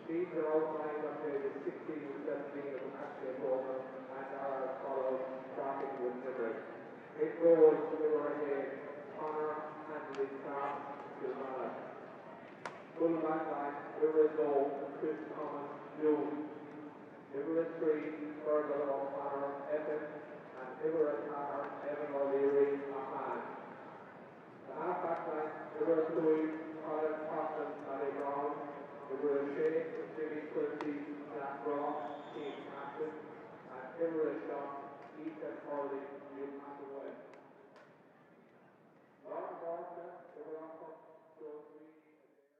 teams are outlined on pages 16 and 17 of the matchday programme and are as follows, starting with Limerick. In goal, Uimhir 1, Conor Handley Clarke, Kilmallock. Full back line, Uimhir 2, Chris Thomas, Doon. Uimhir 3, Fergal O'Connor, Effin, and Uimhir 4, Evan O'Leary, Ahane. The half back line, Uimhir 5, Colin Coughlan, Ballybrown, Uimhir 6, Jimmy Quilty, Blackrock, team captain, and Uimhir 7, Ethan Hurley, Newcastle West. Lár na páirce, Uimhir 8, Joe Sweeney, Adare,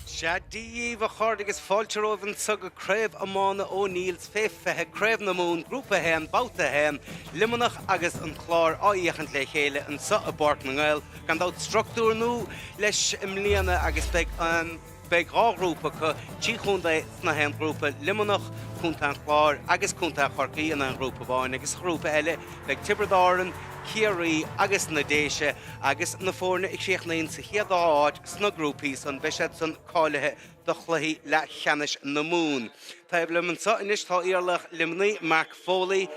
Sea, Dia dhíbh a chairde agus fáilte romhaibh anseo go Craobh Iomána O'Neills fé 20, Craobh na Mumhan, Grúpa 1, Babhta 1, Luimneach agus an Clár á fhéachaint le chéile anseo i bPáirc na nGael. Gan dabht struchtúr nua leis i mbliana agus beidh an. Beidh 2 ghrúpa acu, 3 chontae sna haon ghrúpa, Luimneach, Contae an Chláir agus Contae Chorcaí in aon ghrúpa amháin agus sa ghrúpa eile beidh Tiobraid Árann, Ciarraí agus na Déise agus na foirne a chríochnaíonn sa chéad dá áit sna grúpaí san, beidh siad san cáilithe do chluichí leathcheannais na Mumhan. Taobh liom anseo anois tá iarlaoch Luimnigh, Mark Foley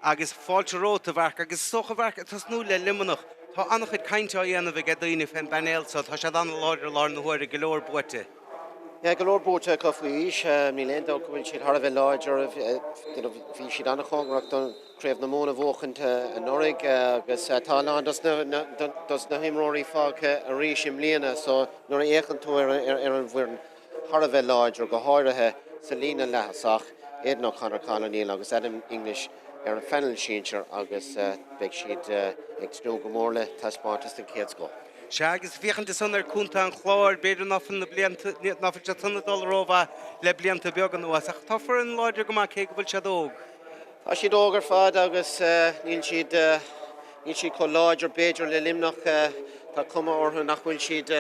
agus fáilte romhat a Mharc agus is dócha a Mharc ag tosnú le Luimneach. Tá an-chuid cainte á dhéanamh ag daoine fén bpainéal so, tá siad an-láidir i láthair na huaire, go leor buaite. Yeah, go leor buaite acu faoi aois. Níl aon dabht go bhfuil siad thar a bheith láidir. Bhí siad an-chóngarach don Chraobh na Mumhan a bhuachaint anuraidh agus tá a lán dos na himreoirí fágtha arís i mbliana so nuair a fhéachann tú ar an bhfoireann thar a bheith láidir, go háirithe sa líne leath-thosach, Aidan O'Connor, Cathal O'Neill agus Adam English ar an phainéal sinsir agus beidh siad ag tnúth go mór le taispeántas den chéad scoth. Sea, agus féachaint ansan ar Chontae an Chláir, b'fhéidir ná fuil na blianta, ná fuil siad san ag dul rómhaith le blianta beaga anuas, ach tá foireann láidir go maith cé go bhfuil siad óg. Tá siad óg ar fad agus níl siad, níl siad chomh láidir b'fhéidir le Luimneach, tá cuma orthu nach bhfuil siad,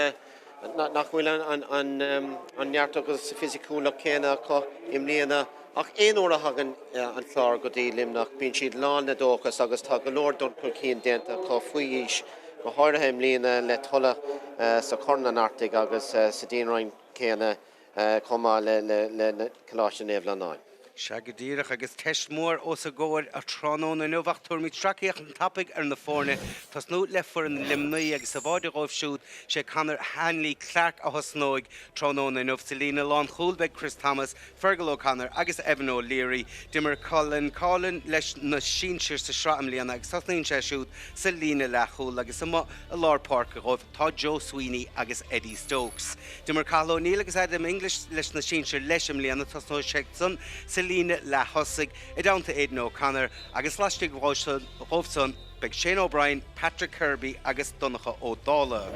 nach bhfuil an neart agus fisiciúlacht céanna acu i mbliana ach aon uair a thagann an Clár go dtí Luimneach bíonn siad lán le dóchas agus tá go leor dul chun cinn déanta acu faoi aois, go háirithe i mbliana le tolladh sa Chorn an Artaigh agus sa Dianroinnt céanna chomh maith le Coláiste Naomh Flannáin. Sea go díreach, agus teist mhór os a gcomhair tráthnóna inniu, ach tabharfaimid sracfhéachaint tapaidh ar na foirne, tosnú le foireann Luimnigh agus sa bháide dhóibh siúd, sé Conor Hanley Clarke a thosnóidh tráthnóna inniu. Sa líne lánchúil beidh Chris Thomas, Fergal O'Connor agus Evan O'Leary. D'imir Colin Coughlan leis na sinsir sa sraith i mbliana agus tosnaíonn sé siúd sa líne leathchúil agus amuigh i lár páirce dhóibh tá Joe Sweeney agus Eddie Stokes. D'imir Cathal O'Neill agus Adam English leis na sinsir leis i mbliana. Tosnóidh siadsan sa líne leath-thosaigh i dteannta Aidan O'Connor agus laistigh dhóibhsan beidh Shane O'Brien, Patrick Kirby agus Donncha Ó Dálaigh.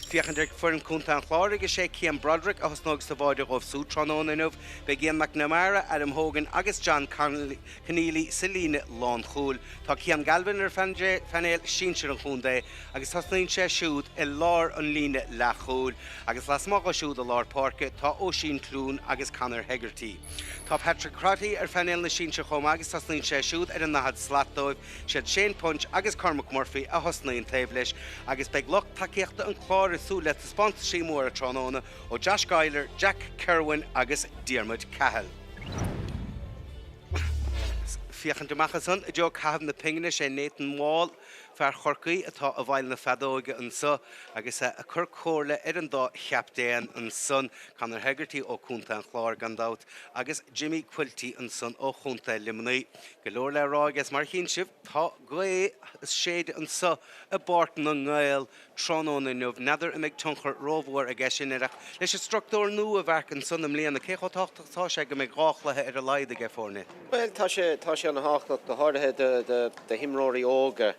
Féachaint ar foireann Chontae an Chláir agus sé Cian Broderick a thosnóidh sa bháide dhóibh súd tráthnóna inniu. Beidh Ian McNamara, Adam Hogan agus John Conneely sa líne lánchúil. Tá Cian Galvin ar phainéal sinsir an chontae agus tosnaíonn sé siúd i lár an líne leathchúil agus lasmuigh dhó siúd i lár páirce tá Oisín Clune agus Conor Hegarty. Tá Patrick Crotty ar phainéal na sinsear chomh maith agus tosnaíonn sé siúd ar an ndaichead slat dóibh. Siad Shane Punch agus Cormac Murphy a thosnaíonn taobh leis agus beidh lucht tacaíochta an Chláir ag súil le taispeántaisí móra tráthnóna ó Josh Giler, Jack Kirwan agus Diarmuid Cahill. féachaint amach ansan i dtreo caitheamh na pingine, sé Nathan Wall, fear Chorcaí, atá i bhfeighil na feadóige anso agus é ag cur comhairle ar an dá chaptaen ansan, Conor Hegarty ó Chontae an Chláir gan dabht agus Jimmy Quilty ansan ó Chontae Luimnigh. Go leor le rá aige is mar a chíonn sibh tá gaoth ag séideadh anso i bPáirc na nGael tráthnóna inniu. N'fheadar an mbeidh tionchar rómhór aige sin air ach leis an struchtúr nua a Mharc ansan i mbliana, cé chomh tábhachtach atá sé go mbeidh 2 chluiche ar a laghad aige foirne? Bhuel, tá sé, tá sé ana-thábhachtach, go háirithe do, do, do himreoirí óga,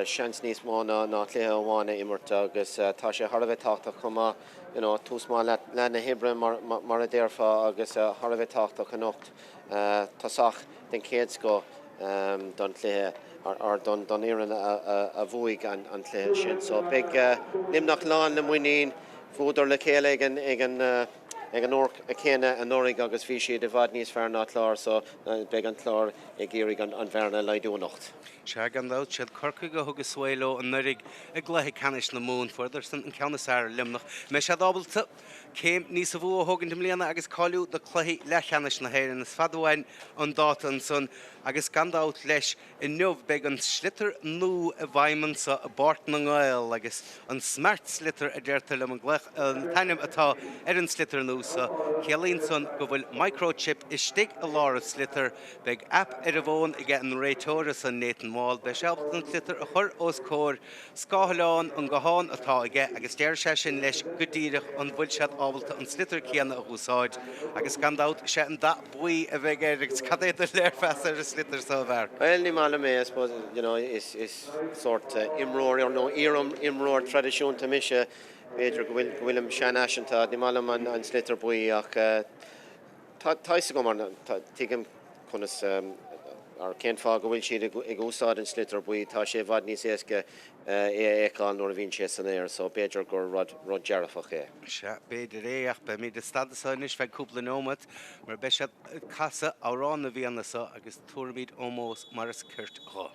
seans níos mó ná, ná cluiche amháin a imirt agus tá sé thar a bheith tábhachtach chomh maith, you know, tús maith le, leath na hoibre mar, mar a déarfá agus thar a bheith tábhachtach anocht tosach den chéad scoth don chluiche or don fhoireann a bhuaigh an cluiche sin. So beidh Luimneach lán le muinín. Bhuadar le chéile ag an ag an ag an uair chéanna anuraidh agus bhí siad i bhfad níos fearr ná Clár so beidh an Clár ag iarraidh an bhearna a laghdú anocht. Sea, gan dabht, siad Corcaigh a thug a svae leo anuraidh i gcluiche ceannais na Mumhan. Fuaireadarsan an ceann is fearr ar Luimneach. An mbeidh siad ábalta céim níosa mhó a thógaint i mbliana agus cáiliú do chluichí leathcheannais na hÉireann. Is fada uainn an dáta ansan agus gan dabht leis inniu beidh an sliotar nua i bhfeidhm anso i bPáirc na nGael agus an Smart Sliotar a deirtear liom an glaoch an t-ainm atá ar an sliotar nua so. Ciallaíonn san go bhfuil microchip istigh i lár an tsliotair. Beidh app ar an bhfón aige an réiteoir ansan Nathan Wall. Beidh sé ábalta an sliotar a chur os comhair scáileán an gutháin atá aige agus déarfaidh sé sin leis go díreach an bhfuil siad ábalta an sliotar céanna a dh'úsáid agus gan dabht sé an dath buí a bheidh air agus cad é do léirmheas ar an sliotar so a Mharc? Bhuel ní maith liom é, I suppose, you know, is is sórt imreoir nó iar-imreoir traidisiúnta mise, b'fhéidir go bhfuil go bhfuilim seanfhaiseanta, ní maith liom an an sliotar buí ach Tá a fhios agam, tuigim conas or cén fáth go bhfuil siad ag úsáid an sliotar buí, tá sé i bhfad níos éasca é a fheiceáil nuair a bhíonn sé san aer, so b'fhéidir gur rud rud dearfach é. Sea, b'fhéidir é, ach beimid ag stad anso anois feadh cúpla neomat mar beidh siad ag casadh Amhrán na bhFiann anso agus tabharfaimid ómós mar is cirt dho.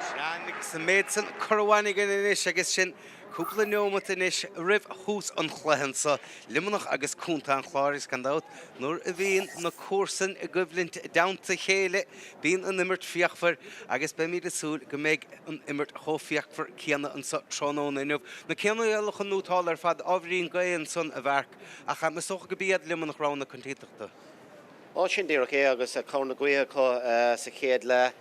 Sea, agus an méid san curtha uainn againn anois agus sin cúpla neomat anois roimh thús an chluiche anso, Luimneach agus Contae an Chláir agus gan dabht nuair a bhíonn na comharsain i gcoimhlint i dteannta a chéile bíonn an imirt fíochmhar agus beimid ag súil go mbeidh an imirt chomh fíochmhar céanna anso tráthnóna inniu. Na coinníollacha nótálta ar fad, ábhairín gaoth ansan a Mharc ach is dócha go b'iad Luimneach rogha na coitiantachta. Ó, sin díreach é agus cabhair na gaoithe acu sa chéad leath.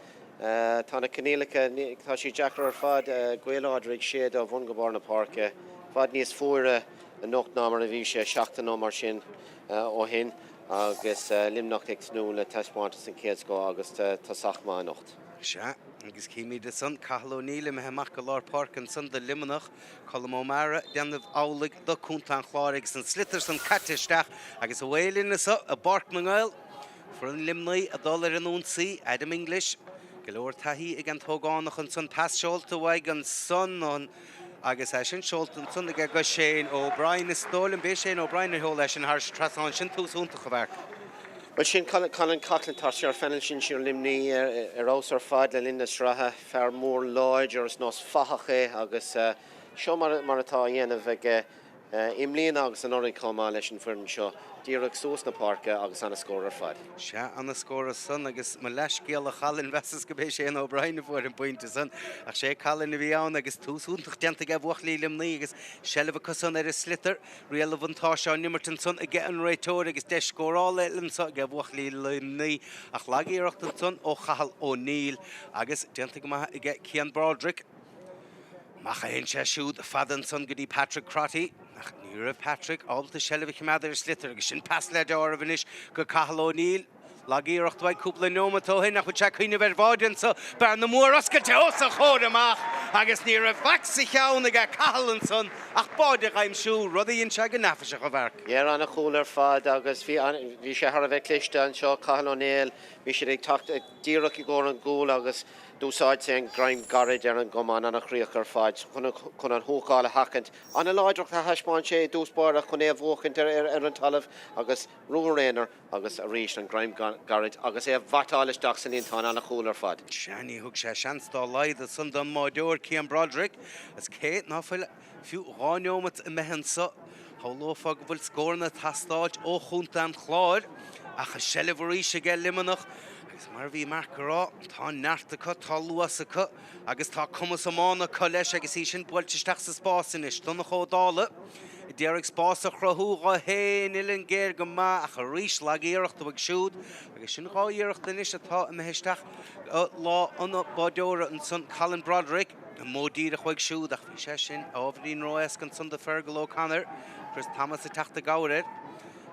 Tá na coinníollacha, tá siad deacair ar fad, gaoth láidir ag séideadh ó bhun go barr na páirce, i bhfad níos fuaire anocht ná mar a bhí sé seachtain nó mar sin ó shin agus Luimneach ag tnúth le taispeántas den chéad scoth agus tosach maith anocht. Sea, agus címid ansan Cathal O'Neill imithe amach go lár páirce ansan do Luimneach, Colm O'Meara ag déanamh amhlaidh do Contae an Chláir agus an sliotar san caite isteach agus away linn anso i bPáirc na nGael. Foireann Luimnigh ag dul ar an ionsaí, Adam English, go leor taithí ag an t-ógánach ansan, pas seolta uaidh ansan agus é sin seolta ansan aige go Shane O'Brien. Is dóigh liom, b'é Shane O'Brien a sheol é sin thar an trasnán. Sin tús iontach, a Mharc. Bhuel sin Colin Coughlan, tá sé ar phainéal sinsir Luimnigh ar fheabhas ar fad le linn na sraithe. Fear mór láidir, is nós fathach é agus seo mar atá á dhéanamh aige i mbliana agus anuraidh chomh maith leis an bhfoireann seo. Díreach suas na páirce agus ana-scór ar fad. Sea, ana-scór ansan agus mo leathscéal a Cholin, mheasas go b'é Shane O'Brien a fuair an pointe san ach sé Colin a bhí ann agus tús iontach déanta aige bhuachaillí Luimnigh agus seilbh acu san ar an sliotar. Riail an bhuntáiste á n-imirt ansan aige an réiteoir agus deis scórála eile anso aige bhuachaillí Luimnigh ach lag-iarracht ansan ó Chathal O'Neill agus déanta go maith aige Cian Broderick. Amach a théann sé siúd fada ansan go dtí Patrick Crotty ach ní raibh Patrick ábalta seilbh a choimeád ar an sliotar agus sin pas le deáramh anois go Cathal O'Neill. Lag-iarracht uaidh cúpla neomat ó shin ach bhfuil sé ag cuimhneamh ar bháide anso? Bearna mór oscailte os a chomhair amach agus ní raibh faic sa cheann aige Cathal ansan ach báide a dh'aimsiú, rud a dhein sé go neafaiseach a Mharc. Yeah, ana-chúl ar fad agus bhí bhí sé thar a bheith cliste anseo, Cathal O'Neill, bhí siad ag teacht díreach i gcomhair an gcúil agus d'úsáid sé an greim gairid ar an gcamán, ana-chríoch ar fad chun chun an húcáil a sheachaint. Ana-láidreacht a thaispeáin sé i dtús báire chun é a bhuachaint ar ar an talamh agus ruathar aonair Agus arís an greim gairid agus é a bhatáil isteach sa líontán, ana-chúl ar fad. Sea, ní thug sé seans dá laghad ansan don mbáideoir, Cian Broderick, agus cé ná fuil fiú 2 neomat imithe anso, shamhlófá go bhfuil scóranna ag teastáilt ó chontae an Chláir, ach an seilbh arís aige Luimneach, agus mar a bhí Marc a rá, tá neart acu, tá luas acu, agus tá cumas iomána acu leis agus í sin buailte isteach sa spás anois. Donncha Ó Dálaigh. A d'iarraidh spás a chruthú dho féin, uillinn géar go maith ach arís lag-iarracht uaidh siúd agus sin 2 iarracht anois atá imithe isteach i lámh an bháideora ansan, Colin Broderick. An modh díreach uaidh siúd ach bhí sé sin ábhairín ró-éasca ansan do Fergal O'Connor. Chris Thomas ag teacht i gcabhair air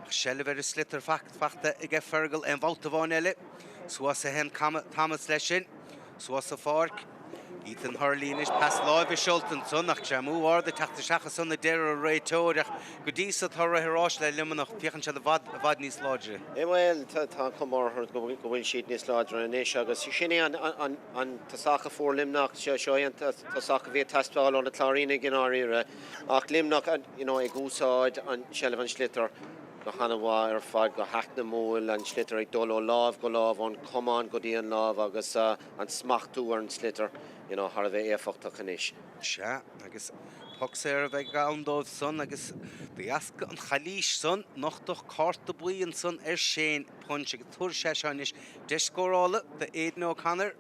ach seilbh ar an sliotar fachta aige Fergal aon bhabhta amháin eile. Suas a théann Thomas leis sin. Suas sa pháirc. Ethan Hurley anois, pas láimhe seolta ansan ach greamú ard ag teacht isteach ansan a deir an réiteoir ach go dtí so tá rith an ráis le Luimneach, féachann siad i bhfad, i bhfad níos láidre. Bhuel, tá an chuma orthu go bhfuil siad níos láidre anois agus sin é an tosach a fuair Luimneach, seo é an tosach a bhí ag teastáil ó na Cláirínigh i ndáiríre ach Luimneach you know ag úsáid an seilbh an sliotar go han-mhaith ar fad, go heacnamúil, an sliotar ag dul ó lámh go lámh, ón chamán go dtí an lámh agus an smachtú ar an sliotar, you know, thar a bheith éifeachtach anois. Sea, agus poc saor a bheidh ann dóibh san agus de dheasca an chalaois san, nochtadh cárta buí ansan ar Shane Punch agus tabharfaidh sé seo anois deis scórála do Aidan O'Connor.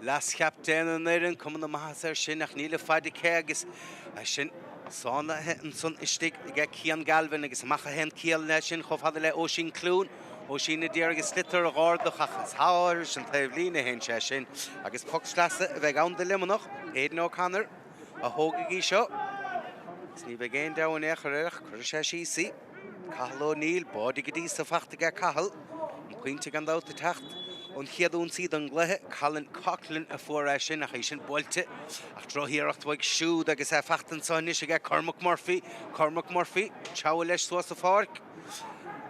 Leas-chaptaen an fhoireann, cuma na maitheasa air sin ach níl a faid aici agus é sin sáinnithe ansan istigh aige Cian Galvin agus amach a théann Cian leis sin chomh fada le Oisín Clune. Oisín a d'iarraidh an sliotar a dh'ardach ach is thairis an taobh líne a théann sé sin agus poc sleasa a bheidh ann do Luimneach, Aidan O'Connor a thógfaidh í seo agus ní bheidh aon deabhadh in aon chor air ach cuirfidh sé síos í. Cathal O'Neill, báide go dtí so fachta aige Cathal. An pointe gan dabht ag teacht ón chéad ionsaí don gcluiche. Colin Coughlan a fuair é sin ach í sin buailte. Ach drochiarracht uaidh siúd agus é fachta anso anois aige Cormac Murphy. Cormac Murphy, treabhadh leis suas an pháirc.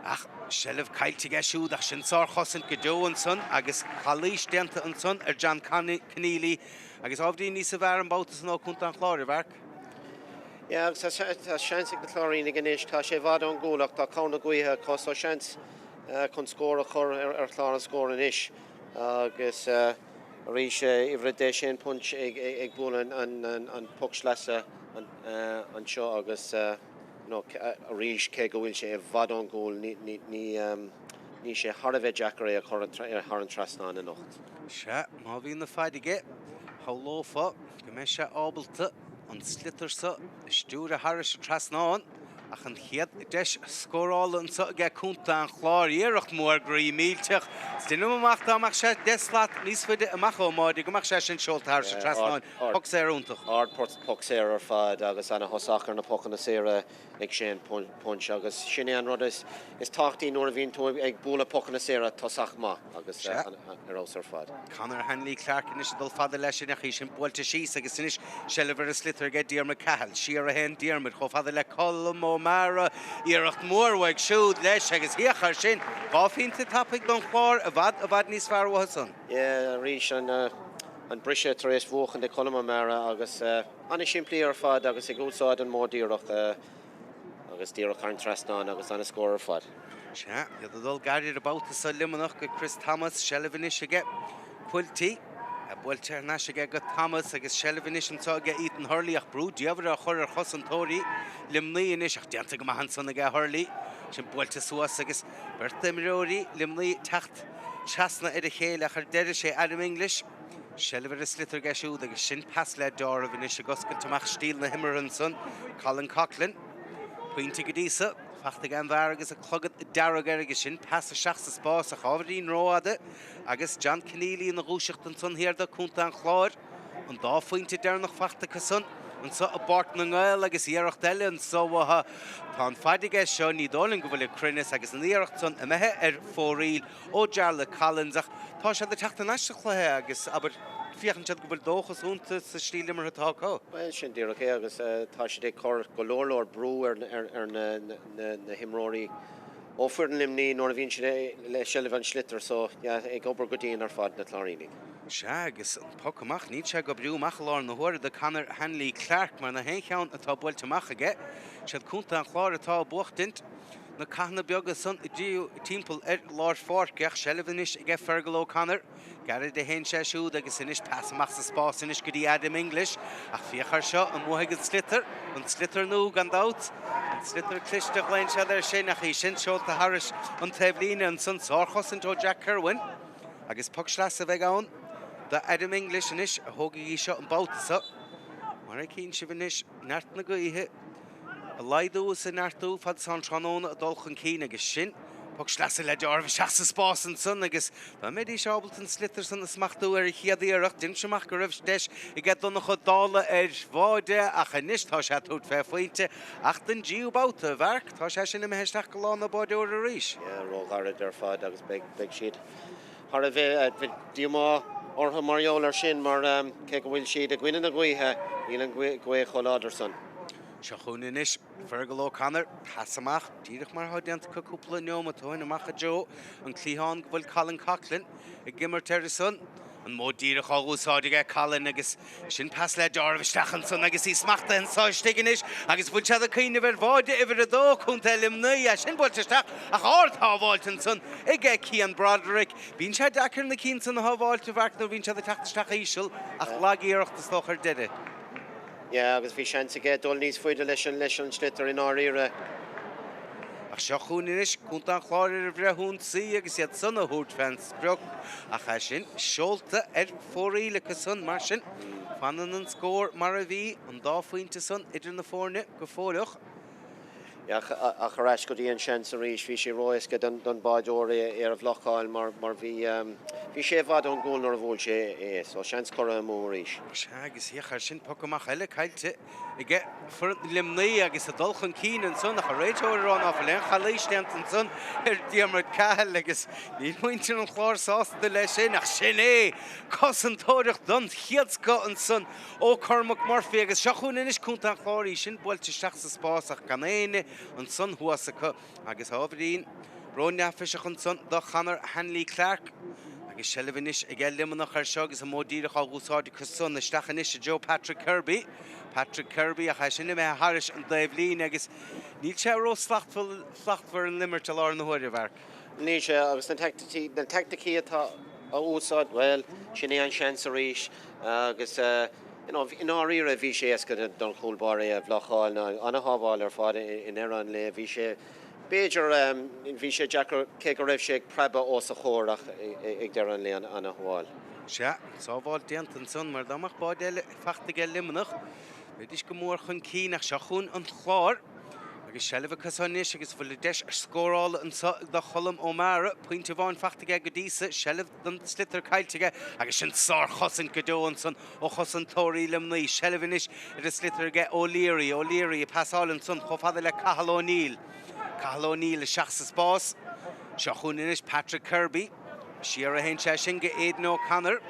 Ach seilbh caillte aige siúd ach sin sárchosaint go deo ansan agus calaois déanta ansan ar John Conneely agus ábhairín níosa bhfearr an babhta san ó Chontae an Chláir, a Mharc. Yeah, agus tá seans ag na Cláirínigh anois, tá sé i bhfad ón gcúl ach tá cabhair na gaoithe acu so seans chun scór a chur ar chlár an scóir anois agus arís uimhir 10 Shane Punch ag bualadh an poc sleasa anseo agus arís cé go bhfuil sé i bhfad ón gcúl ní sé thar a bheith deacair é a chur thar an trasnán anocht. Sea, má bhíonn na faid aige, shamhlófá go mbeidh sé ábalta an sliotar so a stiúradh thairis an trasnán. Ach an chéad deis scórála anseo aige Contae an Chláir, iarracht mhór groí millteach. Is deinim amach dá mbeadh sé 10 slat níos faide amach ón mbáide go mbeadh sé sin seolta thairis an trasnán. Poc saor iontach. Ard poc saor ar fad agus ana-thosach ar na pocanna saora ag Shane Punch agus sin é an rud is tábhachtaí nuair a bhíonn tú ag bualadh pocanna saora, tosach maith agus ar fheabhas ar fad. Conor Hanley Clarke anois ag dul fada leis sin ach í sin buailte síos agus anois seilbh ar an sliotar aige Diarmuid Cahill. Siar a théann Diarmuid chomh fada le Colm O'Meara. Iarracht mhór uaidh siúd leis agus féach air sin, 2 phointe tapaidh don Chlár, i bhfad, i bhfad níos fearr uathu san. Yeah, arís an briseadh tar éis bhuachan ag Colm O'Meara agus ana-shimplí ar fad agus ag úsáid an modh díreach agus díreach thar an trasnán agus ana-scór ar fad. Sea, iad ag dul gairid an babhta seo Luimneach go Chris Thomas, seilbh anois aige Quilty, buailte thar n-ais aige go Thomas agus seilbh anois anseo aige Ethan Hurley ach brú diamhair á chur ar chosantóirí Luimnigh anois ach déanta go maith ansan aige Hurley, sin buailte suas agus beirt d'imreoirí Luimnigh ag teacht trasna ar a chéile ach ar deireadh sé Adam English, seilbh ar an sliotar aige siúd agus sin pas le deáramh anois ag oscailt amach stíl na himeartha ansan, Colin Coughlan, pointe go dtí so. Fachta ag an bhfear agus an clogad dearg air agus sin pas isteach sa spás ach ábhairín rófhada agus John Conneely ina dhúiseacht ansan thiar do Contae an Chláir. An dá phointe deireanach fachta acu san anso i bPáirc na nGael agus iarracht eile anso uathu. Tá an faid aige seo, ní dóigh liom go bhfuil an cruinneas agus an iarracht san imithe ar fóraoil ó Jarlath Collins ach tá siad ag teacht thar n-ais sa chluiche agus, abair, féachann siad go bhfuil dóchas iontu sa stíl imeartha atá acu. Bhuel, sin díreach é agus tá siad ag cur go leor leor brú ar na himreoirí ó foireann Luimnigh nuair a bhíonn siad le seilbh an sliotair so, yeah, ag obair go dian ar fad na Cláirínigh. Sea, agus an poc amach, níl sé ag oibriú amach i láthair na huaire do Conor Hanley Clarke mar na haon cheann atá buailte amach aige, siad Contae an Chláir atá ag buachtaint. Na cathanna beaga san i dtríú timpeall ar lár pháirce ach seilbh anois aige Fergal O'Connor. Gairid a théann sé siúd agus anois pas amach sa spás anois go dtí Adam English ach féach air seo, an mbuafaidh an sliotar? An sliotar nua gan dabht. An sliotar cliste a ghlaonn siad air sin ach í sin seolta thairis an taobhlíne ansan. Sárchosaint ó Jack Kirwan agus poc sleasa a bheidh ann do Adam English anois a thógfaidh í seo an babhta seo. Mar a fheiceann sibh anois neart na gaoithe. ag laghdú is ag neartú fad is atá an tráthnóna ag dul chun cinn agus sin poc sleasa le deáramh isteach sa spás ansan agus dá mbeidís ábalta an sliotar san a smachtú ar an chéad iarracht, deirimse amach go raibh deis aige Donncha Ó Dálaigh ar bháide ach anois tá sé ag tabhairt fé phointe ach don dtríú babhta, a Mharc, tá sé sin imithe isteach go lámh an bháideora arís. Yeah, róghairid ar fad agus beidh, beidh siad thar a bheith, beidh díomá orthu mar gheall air sin mar cé go bhfuil siad i gcoinne na gaoithe, níl an ghaoth chomh láidir san. Seo chugainn anois Fergal O'Connor, pas amach, díreach mar atá déanta acu cúpla neomat ó shin, amach i dtreo an cliathán go bhfuil Colin Coughlan ag imirt air san. An modh díreach á úsáid aige Colin agus sin pas le deáramh isteach ansan agus í smachtaithe anso istigh anois agus bhfuil siad ag cuimhneamh ar bháide uimhir 2, Contae Luimnigh, é sin buailte isteach ach ard-shábháilt ansan aige Cian Broderick. Bíonn sé deacair na cinn san a shábháilt a Mharc nuair a bhíonn siad ag teacht isteach íseal ach lag-iarracht is dócha ar deireadh. Yeah, agus bhí seans aige dul níos faide leis an leis an sliotar i ndáiríre. Ach seo chugainn anois Contae an Chláir ar an bhfrithionsaí agus iad san a thabhairt fén sprioc ach é sin seolta ar fóraoil acu san. Mar sin, fanann an scór mar a bhí, an dá phointe san idir na foirne go fóilleach. Ach ar ais go dtí an seans arís, bhí sé ró-éasca don bháideoir é a bhlocáil mar bhí bhí sé i bhfad ón gcúl nuair a bhuail sé é, so seans curtha amú arís. Sea, agus féach air sin, poc amach eile caillte aige foireann Luimnigh agus ag dul chun cinn ansan ach an réiteoir ag rá ná fuil aon chalaois déanta ansan ar Diarmuid Cahill agus níl muintir an Chláir sásta leis sin ach sin é! Cosantóireacht den chéad scoth ansan ó Cormac Murphy agus seo chugainn anois Contae an Chláir, í sin buailte isteach sa spás ach gan éinne ansan thuas acu agus ábhairín ró-neafaiseach ansan do Chonor Hanley Clarke agus seilbh anois aige Luimneach air seo agus an modh díreach á úsáid acu san. Isteach anois i dtreo Patrick Kirby. Patrick Kirby ach é sin imithe thairis an dtaobhlíne agus níl sé ró-slachtmhar an imirt i láthair na huaire, a Mharc. Níl sé agus na teaicticí atá á úsáid, bhuel, sin é an seans arís. Agus you know i ndáiríre bhí sé éasca don chúl báire é a bhlocáil, ana-shábháil ar fad i ndeireadh an lae. Bhí sé, b'fhéidir, bhí sé deacair cé go raibh sé ag preabadh os a chomhair ach ag deireadh an lae ana-shábháil. Sea, sábháil déanta ansan mar dá mbeadh báide eile fachta aige Luimneach, bheidís go mór chun cinn ach seo chugainn an Clár. Agus seilbh acu san anois agus bhfuil deis scórála anseo do Cholm O'Meara. Pointe amháin fachta aige go dtí so, seilbh don sliotar caillte aige agus sin sárchosaint go deo ansan ó chosantóirí Luimnigh. Seilbh anois ar an sliotar aige O'Leary. O'Leary ag pasáil ansan chomh fada le Cathal O'Neill. Cathal O'Neill isteach sa spás. Seo chugainn anois Patrick Kirby. Siar a théann sé sin go Aidan O'Connor.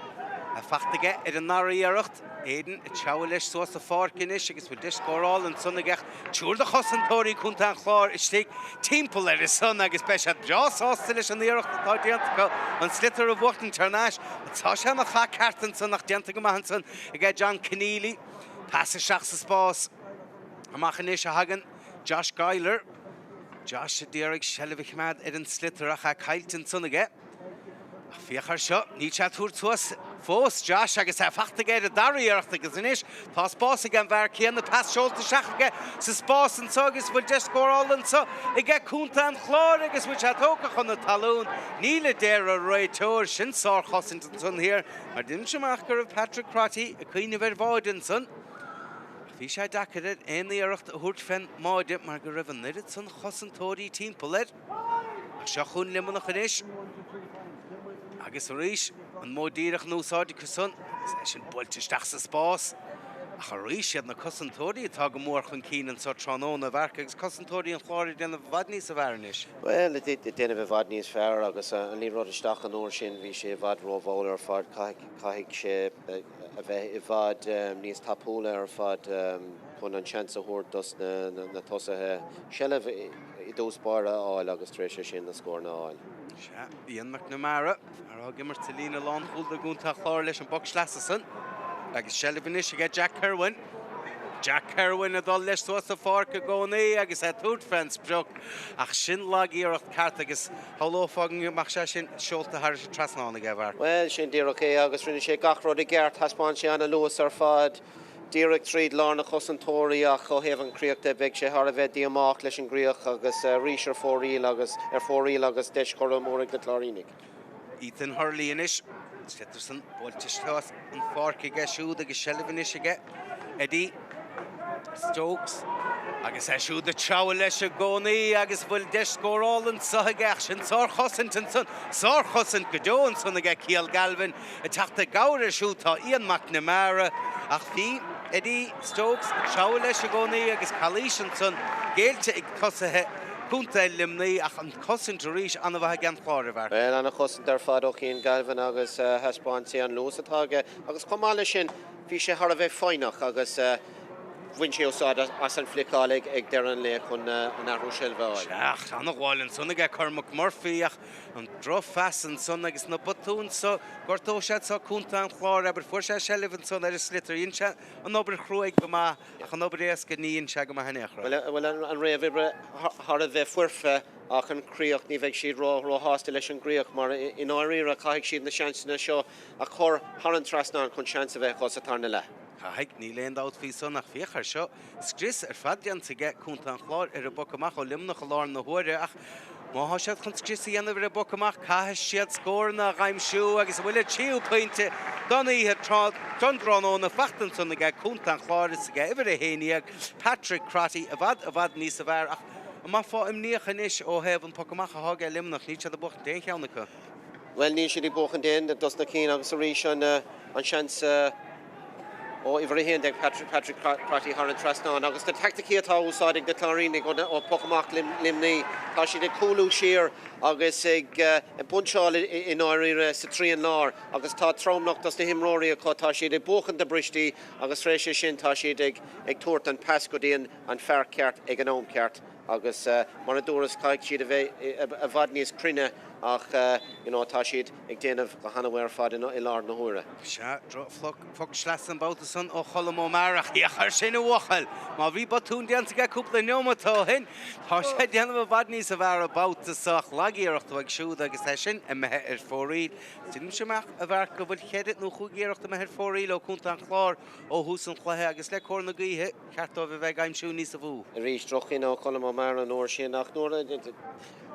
É fachta aige ar an ndara iarracht. Aidan ag treabhadh leis suas an pháirc anois agus bhfuil deis scórála ansan aige. Triúr de chosantóirí Chontae an Chláir istigh timpeall air ansan agus beidh siad breá sásta leis an iarracht atá déanta acu an sliotar a bhuachtaint thar n-ais. Tá sé ina chath ceart ansan ach déanta go maith ansan aige John Conneely. Pas isteach sa spás. Amach anois a thagann Josh Giler. Josh a d'iarraidh seilbh a choimeád ar an sliotar ach é caillte ansan aige. Ach féach air seo, níl sé ag tabhairt suas fós, Josh, agus é fachta aige ar an dara iarracht agus anois tá spás ag an bhfear céanna, pas seolta isteach aige sa spás anseo agus bhfuil deis scórála anseo aige Contae an Chláir agus bhfuil sé tógtha chun na talún. Níl a deir an réiteoir, sin sárchosaint ansan thiar mar deinimse amach go raibh Patrick Crotty ag cuimhneamh ar bháide ansan. Bhí sé deacair air aon iarracht a thabhairt fén mbáide mar go raibh an oiread san chosantóirí timpeall air. Ach seo chugainn Luimneach anois. Agus arís, an modh díreach in úsáid acu san, agus é sin buailte isteach sa spás. Ach arís, iad na cosantóirí atá go mór chun cinn anso tráthnóna, a Mharc, agus cosantóirí an Chláir ag déanamh i bhfad níosa bhfearr anois. Bhuel, ag déanamh i bhfad níos fearr agus an liathróid isteach an uair sin, bhí sé i bhfad rómhall ar fad. Caithfidh sé. a bheith i bhfad níos tapúla ar fad chun an seans a thabhairt dos na tosaithe seilbh i dtús báire a fháil agus tar éis é sin na scóranna a fháil. Sea, Ian McNamara, fear atá ag imirt sa líne lánchúil do gContae an Chláir leis an bpoc sleasa san. Agus seilbh anois aige Jack Kirwan. Jack Kirwan ag dul leis suas an pháirc i gcónaí agus é ag tabhairt fén sprioc ach sin lag-iarracht ceart agus Shamhlófá go mbeadh sé sin seolta thar an trasnán aige, a Mharc. Bhuel, sin díreach é agus rinne sé gach rud i gceart. Thaispeáin sé ana-luas ar fad, díreach tríd lár na chosantóirí ach ó thaobh an chríoch de, beidh sé thar a bheith díomách leis an gcríoch agus arís ar fóraoil agus ar fóraoil agus deis curtha amú ag na Cláirínigh. Ethan Hurley anois. An sliotar san buailte suas an pháirc aige siúd agus seilbh anois aige Eddie Stokes agus é siúd ag treabhadh leis i gcónaí agus bhfuil deis scórála anseo aige ach sin sárchosaint ansan, sárchosaint go deo ansan aige Ciall Galvin ag teacht i gcabhair air siúd tá Ian McNamara ach bhí Eddie Stokes ag treabhadh leis i gcónaí agus calaois ansan géillte ag tosaithe Contae Luimnigh ach an chosaint arís an-mhaith ag an Chlár, a Mharc. Bhuel, an-chosaint ar fad ó Chian Galvin agus thaispeáin sé an luas atá aige agus chomh maith leis sin bhí sé thar a bheith foighneach agus bhain sé úsáid as an bhfliceáil ag deireadh an lae chun an athrú seilbhe a fháil. Sea, ach an-ghabháil ansan aige Cormac Murphy ach an drochphas ansan agus na botúin so, gortóidh siad so Contae an Chláir, abair, fuair sé seilbh ansan ar an sliotar, dhein sé an obair chruaidh go maith. Ach an obair éasca, ní dhein sé go maith in aon chor. Bhuel, an réamhoibre thar a bheith foirfe ach an chríoch, ní bheidh siad róshásta leis an gcríoch mar i ndáiríre caithfidh siad na seansanna seo a chur thar an trasnán chun seans a bheith acu sa tarna leath. Caithfidh, níl aon dabht faoi san ach féach air seo, scrios ar fad déanta aige Contae an Chláir ar an bpoc amach ó Luimneach i lár na huaire ach má thá siad chun scrios a dhéanamh ar an bpoc amach caithfidh siad scóranna a dh'aimsiú agus an bhfuil an tríú pointe don oíche tráth don dtráthnóna fachta ansan aige Contae an Chláir is aige uimhir 11 Patrick Crotty i bhfad i bhfad níosa bhfearr ach an mbeifeá imníoch anois ó thaobh an poc amach athá aige Luimneach níl siad ag buachaint aon cheann acu. Bhuel, níl siad ag buachaint aon dos na cinn agus arís an seans ó uimhir 11, Patrick Crotty thar an trasnán. Agus na teaicticí atá á úsáid ag na Cláirínigh ó poc amach Luimnigh, tá siad ag cúlú siar agus ag bunseáil i ndáiríre sa trian láir agus tá tromlach dos na himreoirí acu, tá siad ag buachaint na bristí agus tar éis é sin tá siad ag tabhairt an pas go dtí an fear ceart ag an am ceart. Agus mar a dúras, caithfidh siad a bheith i bhfad níos cruinne ach you know tá siad ag déanamh go han-mhaith ar fad i láthair na huaire. Sea, droch-phoc sleasa an babhta san ó Cholm Ó Meara ach féach air sin a bhuachaill! Má bhí botún déanta aige cúpla neomat ó shin, tá sé ag déanamh i bhfad níosa bhfearr an babhta so ach lag-iarracht uaidh siúd agus é sin imithe ar fóraoil. Deinimse amach, a Mharc, go bhfuil cheithre nó chúig iarracht imithe ar fóraoil ó Chontae an Chláir ó thús an chluiche agus le cóir na gaoithe, Ceart dóibh a bheith ag aimsiú níosa mhó. Arís, droch-chinneadh ó Cholm Ó Meara an uair sin, ach nuair a,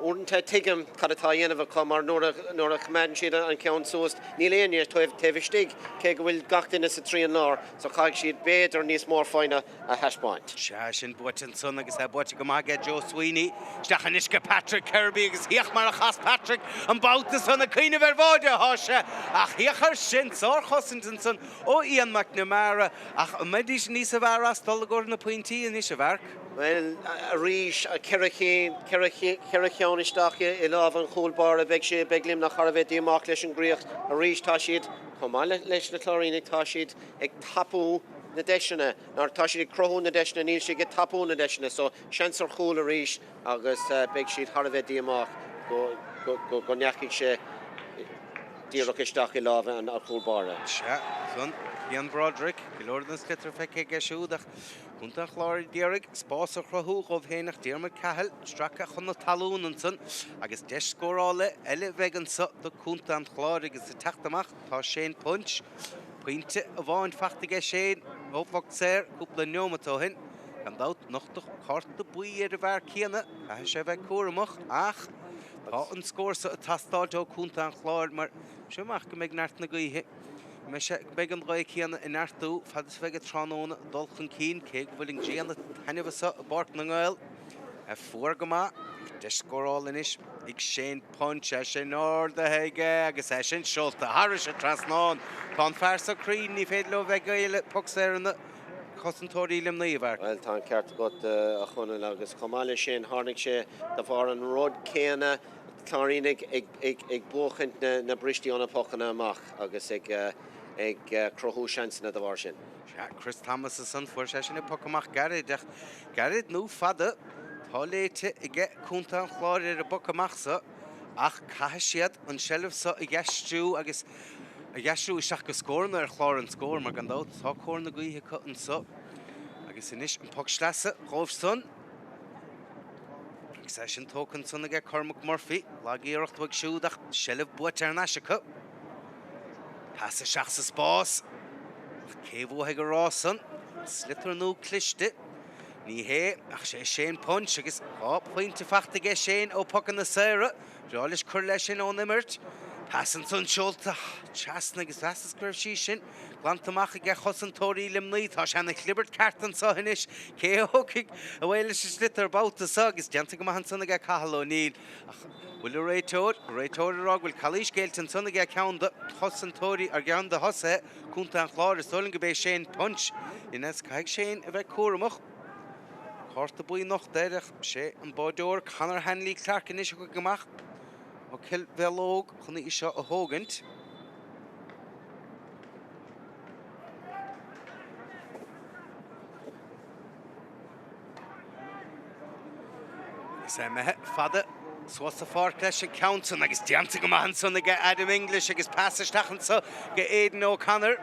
uaireanta tuigim cad atá a dhéanamh. seilbh acu mar nuair a nuair a choimeádann siad an ceann suas níl éinne taobh taobh istigh cé go bhfuil gach duine sa trian lár so caithfidh siad b'fhéidir níos mó foighne a thaispeáint. Sea, sin buaite ansan agus é buaite go maith aige Joe Sweeney. Isteach anois go Patrick Kirby agus féach mar a chas Patrick an babhta san ag cuimhneamh ar bháide atá sé ach féach air sin, sárchosaint ansan ó Ian McNamara ach an mbeidís níosa bhfearr as dul i gcomhair na pointí anois, a Mharc? Bhuel, arís, 4 cheann, 4 cheann isteach i lámh an chúl báire, beidh sé, beidh Luimneach thar a bheith díomách leis an gcríoch. Arís, tá siad, chomh maith leis na Cláirínigh, tá siad ag tapú na deiseanna, nó tá siad ag cruthú na deiseanna, níl siad ag tapú na deiseanna. So, seans ar chúl arís agus beidh siad thar a bheith díomách go, go ndeachaigh sé díreach isteach i lámh an chúl báire. Sea, san, Cian Broderick, go leor den sliotar feicthe aige siúd ach Contae an Chláir ag iarraidh spás a chruthú dhóibh féin ach Diarmuid Cahill stractha chun na talún ansan agus deis scórála eile a bheidh anso do Contae an Chláir agus ag teacht amach tá Shane Punch. Pointe amháin fachta aige Shane ó phoc saor cúpla neomat ó shin. Gan dabht nochtadh cárta buí ar an bhfear céanna, caithfidh sé a bheith cúramach ach tá an scór so ag teastáilt ó Contae an Chláir mar seo amach go mbeidh neart na gaoithe. Go mbeidh sé, go mbeidh an ghaoth céanna ag neartú fad is a bheidh an tráthnóna ag dul chun cinn, cé go bhfuil an ghrian ag taitneamh anso i bPáirc na nGael. Fuar go maith, ach deis scórála anois ag Shane Punch, é sin ardaithe aige agus é sin seolta thairis an trasnán. Tá an fear so cruinn, ní féidir leo bheith ag géilleadh poc saor na cosantóirí Luimnigh, a Mharc. Bhuel, tá an ceart agat, a Chonaill, agus chomh maith leis sin, tháinig sé de bharr an rud céanna, Cláirínigh ag buachaint na bristí ó na pocanna amach agus ag cruthú seansanna de bharr sin. Sea, Chris Thomas ansan, fuair sé sin an poc amach gairid, ach gairid nó fada, tá léite aige Contae an Chláir ar an bpoc amach so, ach caithfidh siad an seilbh so a dh'aistriú agus a dh'aistriú isteach go scóranna ar chlár an scóir, mar gan dabht tá cóir na gaoithe acu anso. Agus anois an poc sleasa dhóibh san. Agus é sin tógtha ansan aige Cormac Murphy. Lag-iarracht uaidh siúd ach seilbh buaite thar n-ais acu. Pas isteach sa spás. Ach cé bhuafaidh an rás san? Sliotar nua cliste. Ní hé, ach sé Shane Punch agus 2 phointe fachta aige Shane ó pocanna saora. Breá leis cur leis sin ón imirt. Pas ansan seolta trasna agus mheasas go raibh sí sin glanta amach aige chosantóirí Luimnigh. Tá sé ina chlibirt ceart anso anois. Cé a thógfaidh away leis an sliotar babhta seo agus déanta go maith ansan aige Cathal O'Neill. Ach bhfuil an réiteoir, an réiteoir ag rá go bhfuil calaois géillte ansan aige ceann de chosantóirí, ar gceann de thosaithe Contae an Chláir. Is dóigh liom go b'é Shane Punch. Ines, caithfidh Shane a bheith cúramach. Cárta buí nochta air ach sé an báideoir Conor Hanley Clarke anois a thiocfaidh amach ó Cill Mhaológ chun í seo a thógaint. Is é imithe fada suas sa pháirc leis an ceann san agus déanta go maith ansan aige Adam English agus pas isteach anso go Aidan O'Connor.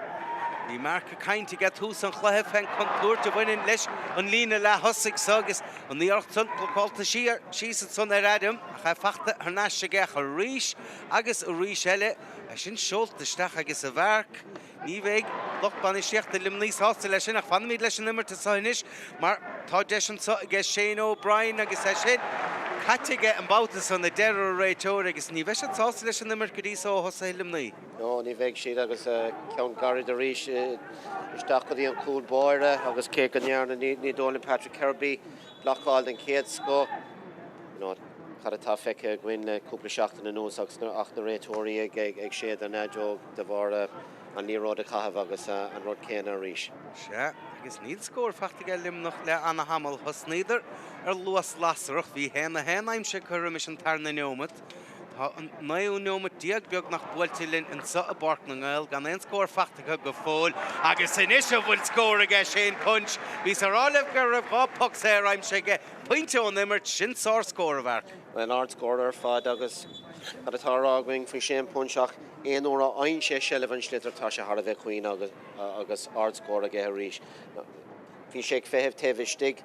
Bhí Mark ag caint aige tús an chluiche fén contúirt a bhaineann leis an líne leath-thosaigh so agus an iarracht san blocálta siar síos ansan ar Adam ach é fachta thar n-ais aige ach arís agus arís eile é sin seolta isteach agus a Mharc Ní bheidh lucht bainistíochta Luimnigh sásta leis sin ach fanfaimid leis an imirt anseo anois mar tá deis anseo aige Shane O'Brien agus é sin caite aige an babhta san, a deir an réiteoir agus ní bheidh siad sásta leis an imirt go dtí so ó thosaithe Luimnigh. No, ní bheidh siad agus ceann gairid arís isteach go dtí an cúl báire agus cé go ndearna ní dóigh liom Patrick Kirby blocáil den chéad scoth. You know, cad atá feicthe againn le cúpla seachtain anuas agus ach na réiteoirí ag séideadh an fheadóg de bharr an liathróid a chaitheamh agus an rud céanna arís. Sea, agus níl scór fachta aige Luimneach le ana-thamall. Thosnaíodar ar luas lasrach. Bhí 1-1 aimsithe acu roimis an tarna neomat. Tá an naoú neomat déag beagnach buailte linn anseo i bPáirc na nGael gan aon scór fachta acu go fóill. Agus anois an bhfuil scór aige Shane Punch? Bhíos ag rá libh go raibh 2 poc saor aimsithe aige. Pointe ón imirt, sin sár-scór, a Mharc. Bhuel, ard-scór ar fad agus cad atá á rá againn faoi Shane Punch ach aon uair a fhaigheann sé seilbh an sliotair tá sé thar a bheith caoin agus ard-scór aige arís. Bhí sé ag feitheamh taobh istigh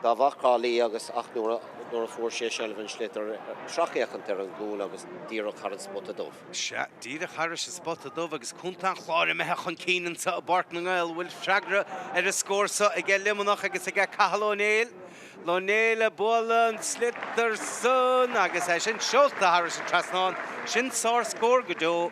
dá mharcálaí agus ach nuair a fuair sé seilbh an sliotair sracfhéachaint ar an gcúl agus díreach thar an spota dubh. Sea, díreach thairis an spota dubh agus Contae an Chláir imithe chun cinn anseo i bPáirc na nGael. Bhfuil freagra ar an scór seo aige Luimneach agus aige Cathal Ó Néill? Ó Néill ag bualadh an sliotar san agus é sin seolta thairis an trasnán. Sin sár-scór go deo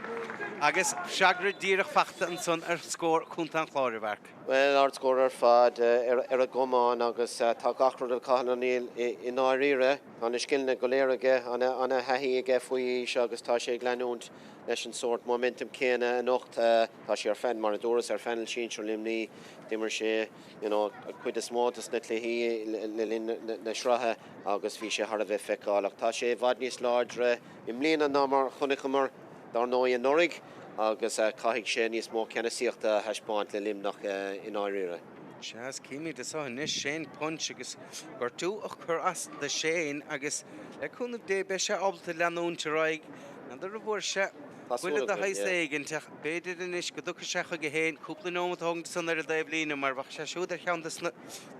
agus freagra díreach fachta ansan ar scór Chontae an Chláir, a Mharc. Bhuel, ardscór ar fad ar an gcamán agus tá gach rud ag Cathal O'Neill i ndáiríre. Tá na scileanna go léir aige, ana-thaithí aige faoi aois agus tá sé ag leanúint leis an sórt momentum céanna anocht. Tá sé ar mar a dúras, ar phainéal sinsir Luimnigh. D'imir sé you know, an chuid is mó de na cluichí le linn na sraithe agus bhí sé thar a bheith feiceálach. Tá sé i bhfad níos láidre i mbliana ná mar a chonaiceamar, dar ndóigh, anuraidh agus caithfidh sé níos mó ceannasaíochta a thaispeáint le Luimneach i ndáiríre. Sea, is címid anso anois Shane Punch agus gortú ag cur as do Shane agus le cúnamh Dé beidh sé ábalta leanúint ar aghaidh. N'fheadar an bhfuair sé buille de shaghas éigint ach b'fhéidir anois go dtiocfaidh sé chuige féin cúpla neomat a thógaint ansan ar an dtaobhlíne mar bheadh sé siúd ar cheann de na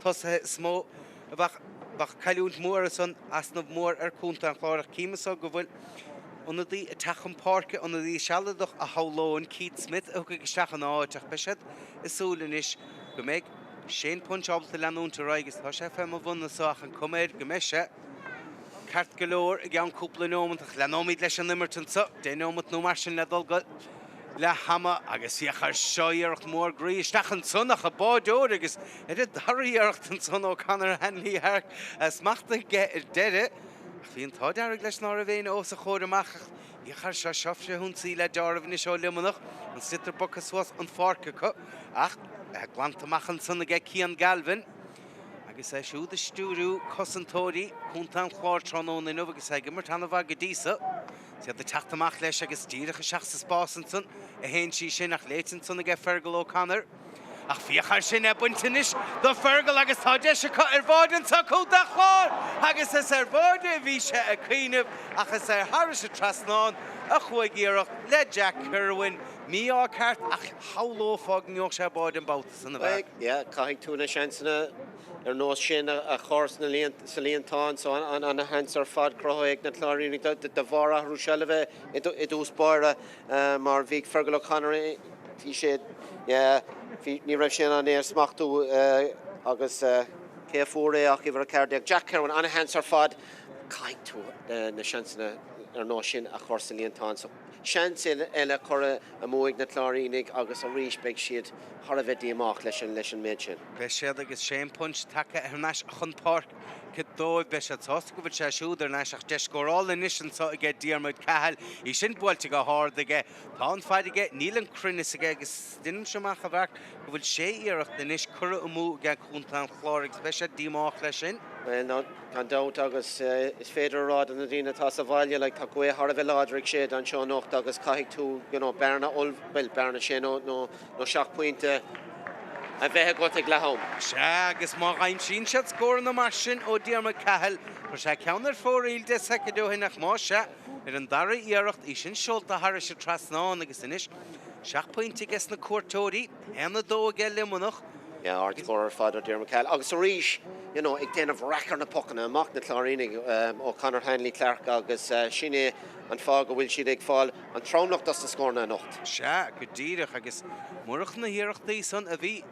tosaithe is mó a bheadh bheadh cailliúint mhór ansan, easnamh mór ar Chontae an Chláir ach cím anso go bhfuil ionadaí ag teacht chun páirce, ionadaí sealadach a shamhlóinn, Keith Smith a thiocfaidh isteach ina áit ach beidh siad ag súil anois go mbeidh Shane Punch ábalta leanúint ar aghaidh agus tá sé fé mo bhun anso ach an cuma air go mbeidh sé ceart go leor i gceann cúpla neomant ach leanóimid leis an imirt anso, 10 neomat nó mar sin le dul go leath ama agus féach air seo, iarracht mhór groí isteach ansan ach an báideoir agus ar an dara iarracht ansan ó Conor Hanley smachtaithe aige ar deireadh ach bhí an t-ádh dearg leis ná raibh éinne os a chomhair amach ach féach air seo, seo frithionsaí le deáramh anois ó Luimneach, an sliotar bogtha suas an pháirc acu ach glanta amach ansan aige Cian Galvin. Agus é siúd ag stiúriú cosantóirí Chontae an Chláir tráthnóna inniu agus é ag imirt an-mhaith go dtí so. Is iad ag teacht amach leis agus díreach isteach sa spás ansan a théann sí sin ach léite ansan aige Fergal O'Connor. Ach féach air sin é bainte anois do Fergal agus tá deis acu ar bháide anso Contae an Chláir agus is ar bháide a bhí sé ag cuimhneamh ach is é thairis an trasnán a chuaigh iarracht le Jack Kirwan. Mí-ádh ceart ach shamhlófá go ngeobhadh sé báide an babhta san a Mharc. Yeah, caithfidh tú na seansanna ar nós sin a chur sa líontán so ana-sheans ar fad cruthaithe ag na Cláirínigh de bharr athrú seilbhe i dtús báire mar bhí Fergal O'Connor, bhí sé, yeah, bhí, ní raibh sé in ann é a smachtú agus cé a fuair é ach uimhir 14, Jack Kirwan, ana-sheans ar fad. Caithfidh tú na seansanna ar nós sin a chur sa líontán so. Seans eile curtha amú ag na Cláirínigh agus arís beidh siad thar a bheith díomách leis an leis an méid sin. Beidh siad agus Shane Punch tagtha thar n-ais chun páirce dóibh. Beidh siad sásta go bhfuil sé siúd ar n-ais ach deis scórála anois anseo aige Diarmuid Cahill. Í sin buailte go hard aige. Tá an faid aige, níl an cruinneas aige agus deinimse amach a Mharc go bhfuil sé iarracht anois curtha amú aige Contae an Chláir agus beidh siad díomách leis sin. Bhuel, gan dabht agus is féidir a rá do na daoine atá sa bhaile, like, tá gaoth thar a bheith láidir ag séideadh anseo anocht agus caithfidh tú, you know, bearna oll, bhuel, bearna sé nó, nó, nó seacht pointe a bheith agat ag leath am. Sea, agus má aimsíonn siad scóranna mar sin ó Diarmuid Cahill, chuir sé ceann ar fóraoil 10 soicind ó shin ach más ea, ar an dara iarracht, í sin seolta thairis an trasnán agus anois seacht pointe aige sna cuairteoirí, 1-2 aige Luimneach. Yeah, ardscór ar fad ó Diarmuid Cahill agus arís, you know, ag déanamh raic ar na pocanna amach na Cláirínigh ó Conor Hanley Clarke agus sin é an fáth go bhfuil siad ag fáil an tromlach dos na scóranna anocht. Sea, go díreach agus murach na hiarrachtaí san a bhí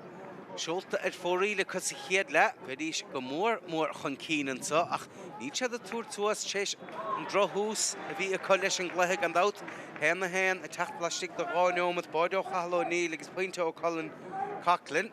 seolta ar fóraoil acu sa chéad leath, bheidís go mór mór chun cinn anseo ach níl siad ag tabhairt suas tar éis an drochthús a bhí acu leis an gcluiche gan dabht. 1-1 ag teacht laistigh de 2 neomat, báide ó Chathal O'Neill agus pointe ó Colin Coughlan.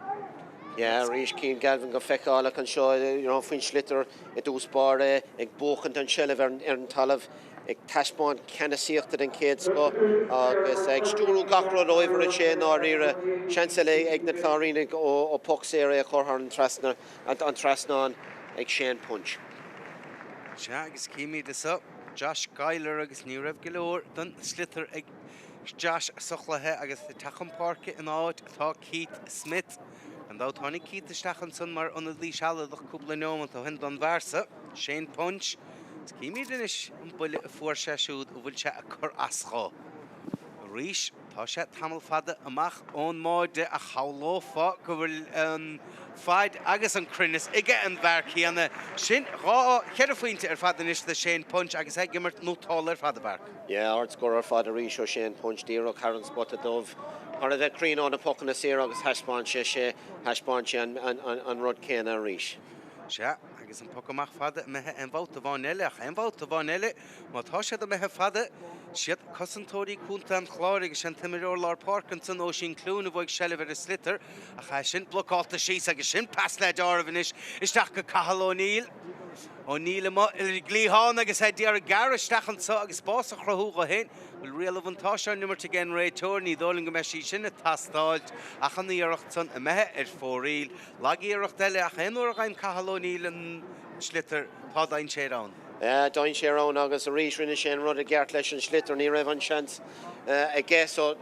Yeah, arís Cian Galvin go feiceálach anseo, you know, faoin sliotar i dtús báire, ag buachaint an seilbh ar an talamh, ag taispeáint ceannasaíochta den chéad scoth agus ag stiúrú gach rud ó uimhir a sé i ndáiríre. Seans eile ag na Cláirínigh ó poc saor é a chur thar an trasna, an trasnán ag Shane Punch. Sea, agus címid anseo Josh Giler agus ní raibh go leor den sliotar ag Josh sa chluiche agus ag teacht chun páirce ina áit atá Keith Smith. Gan dabht tháinig Keith isteach ansan mar ionadaí sealadach cúpla neomat ó shin don bhfear so, Shane Punch. Is címid anois an buille a fuair sé siúd a bhfuil sé ag cur as dhó. Arís, tá sé tamall fada amach ón mbáide ach shamhlófá go bhfuil an faid agus an cruinneas aige an bhfear céanna. Sin 2, cheithre phointe ar fad anois do Shane Punch agus é ag imirt nótálta ar fad, a Mharc. Yeah, ardscór ar fad arís ó Shane Punch, díreach thar an spota dubh. Thar a bheith cruinn ó na pocanna saora agus thaispeáin sé sé, thaispeáin sé an rud céanna arís. Sea, agus. Agus an poc amach fada imithe aon bhabhta amháin eile, ach aon bhabhta amháin eile, má tá siad imithe fada, siad cosantóirí contae an Chláir agus sé an t-imreoir lár páirce ansan, Oisín Clune, a bhuaigh seilbh ar an sliotar, ach é sin blocálta síos agus sin pas le deáramh anois isteach go Cathal O'Neill. O'Neill amuigh ar an gcliathán agus é d'iarraidh gearradh isteach anso agus spás a chruthú dho féin. Bhfuil riail an bhuntáiste á n-imirt ag an réiteoir? Ní dóigh liom go mbeidh sí sin ag teastáilt ach an iarracht san imithe ar fóraoil. Lag-iarracht eile ach aon uair a gheibheann Cathal O'Neill an sliotar tá dainséar ann. Dainséar ann agus arís rinne sé an rud i gceart leis an sliotar. Ní raibh an seans aige so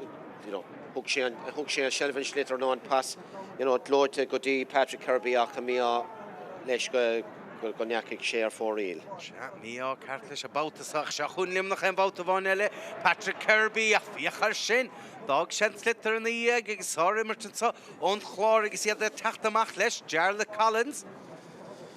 you know thug sé an thug sé seilbh an sliotar nó an pas you know gleoite go dtí Patrick Kirby ach an mí-ádh leis go go ndeachaigh sé ar fóraoil. Sea, mí-ádh ceart leis an babhta seo ach seo chugainn Luimneach aon bhabhta amháin eile. Patrick Kirby ach féach air sin! D'fhág sé an sliotar ina dhiaidh agus sár-imirt anseo ón Chlár agus iad ag teacht amach leis, Jarlath Collins.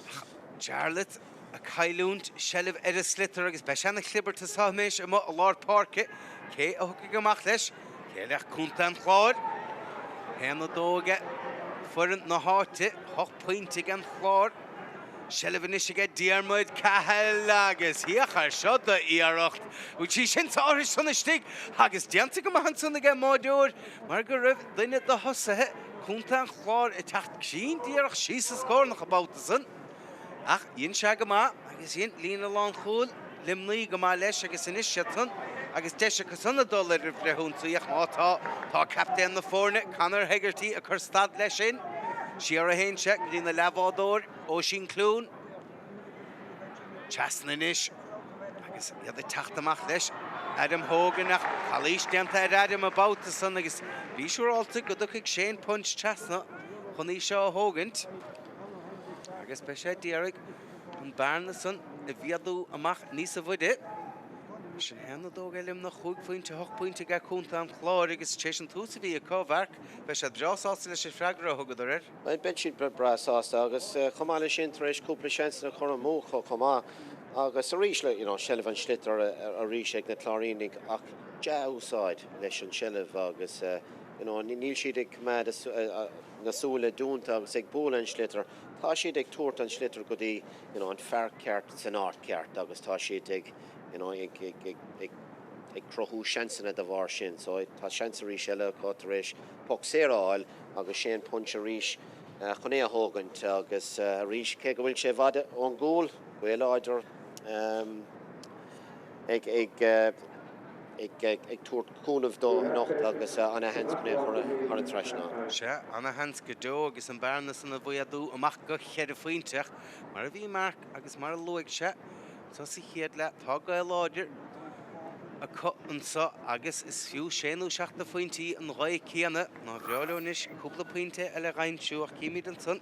Ach Jarlath ag cailliúint seilbh ar an sliotar agus beidh sé ina chlibirt anseo anois amuigh i lár páirce. Cé a thiocfaidh amach leis? Cé eile ach Contae an Chláir? 1-2 aige foireann na háite, 8 pointe ag an Chlár. Seilbh anois aige Diarmuid Cahill agus féach air seo d'iarracht. Bhfuil sí sin sa áiris san istigh agus déanta go maith ansan aige an mbáireoir mar go raibh duine de thosaithe Contae an Chláir ag teacht cruinn díreach síos sa scornach an babhta san. Ach dhein sé go maith agus dhein líne lánchúil Luimnigh go maith leis agus anois siad san agus deis acu san a dul ar an bhfrithionsaí ach má tá, tá captaen na foirne, Conor Hegarty, ag cur stad leis sin. Siar a théann sé go dtí na leathbhádóir, Oisín Clune. Trasna anois agus iad ag teacht amach leis. Adam Hogan ach calaois déanta ar Adam an babhta san agus bhí siúrálta go dtiocfaidh Shane Punch trasna chun í seo a thógaint. Agus beidh sé d'iarraidh an bearna san a mhéadú amach níosa bhfaide. Sin 1-2 ag Luimneach, 5 phointe, 8 pointe aige Contae an Chláir agus tar éis an tús a bhí acu, a Mharc, beidh siad breá sásta leis an freagra a thugadar air. Beidh siad breá sásta agus chomh maith leis sin tar éis cúpla seansanna a chur amú chomh maith agus arís you know seilbh an sliotar arís ag na Cláirínigh ach dea-úsáid leis an seilbh agus you know níl siad ag coimeád na súile dúnta agus ag bualadh an sliotar, tá siad ag tabhairt an sliotar go dtí you know an fear ceart san áit ceart agus tá siad ag you know ag ag ag ag ag cruthú seansanna de bharr sin. So tá seans arís eile acu tar éis poc saor a fháil agus Shane Punch arís chun é a thógaint agus arís cé go bhfuil sé i bhfad ón gcúl, gaoth láidir ag ag ag ag tabhairt cúnamh dó anocht agus ana-sheans chun é a chur thar an trasnán. Sea, ana-sheans go deo agus an bearna san a mhéadú amach go cheithre phointe ach mar a bhí Mark agus mar a luaigh sé anso sa chéad leath, tá gaoth láidir acu anso agus is fiú sé nó seacht de phointí an ghaoth céanna. Nár bhreá leo anois cúpla pointe eile a dh'aimsiú ach címid ansan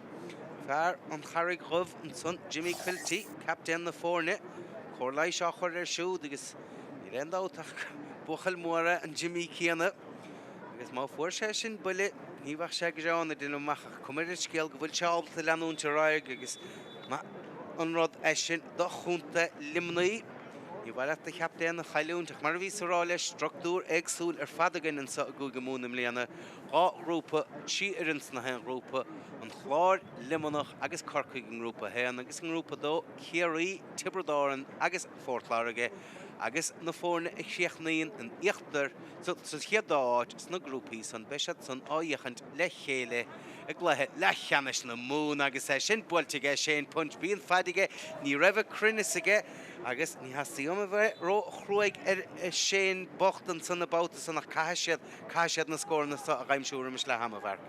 fear an Charraig Dhuibh ansan, Jimmy Quilty, captaen na foirne, cóir leighis á chur air siúd agus níl aon dabht ach buachaill mór é an Jimmy céanna agus má fuair sé sin buille ní bheadh sé gránna déanaim amach ach cuma ar an scéal go bhfuil sé ábalta leanúint ar aghaidh agus maith an rud é sin do chontae Luimnigh. Ní mhaith leat do chaptaen a chailliúint ach mar a bhíos a rá leis, struchtúr éagsúil ar fad againn anseo i gCúige Mumhan i mbliana, 2 ghrúpa, 3 fhoireann sna haon ghrúpa, An Clár, Luimneach agus Corcaigh i ngrúpa 1 agus i ngrúpa 2, Ciarraí, Tiobraid Árann agus Phort Láirge agus na foirne a chríochnaíonn in íochtar sa chéad dá áit sna grúpaí san, beidh siad san á fhéachaint le chéile i gcluiche leathcheannais na Mumhan agus é sin buailte aige Shane Punch. Bhí an faid aige, ní raibh an cruinneas aige agus ní theastaíonn uaim a bheith ró-chruaidh ar Shane bocht ansan an babhta san ach caithfidh siad, caithfidh siad na scóranna seo a dh'aimsiú roimis leath ama, a Mharc.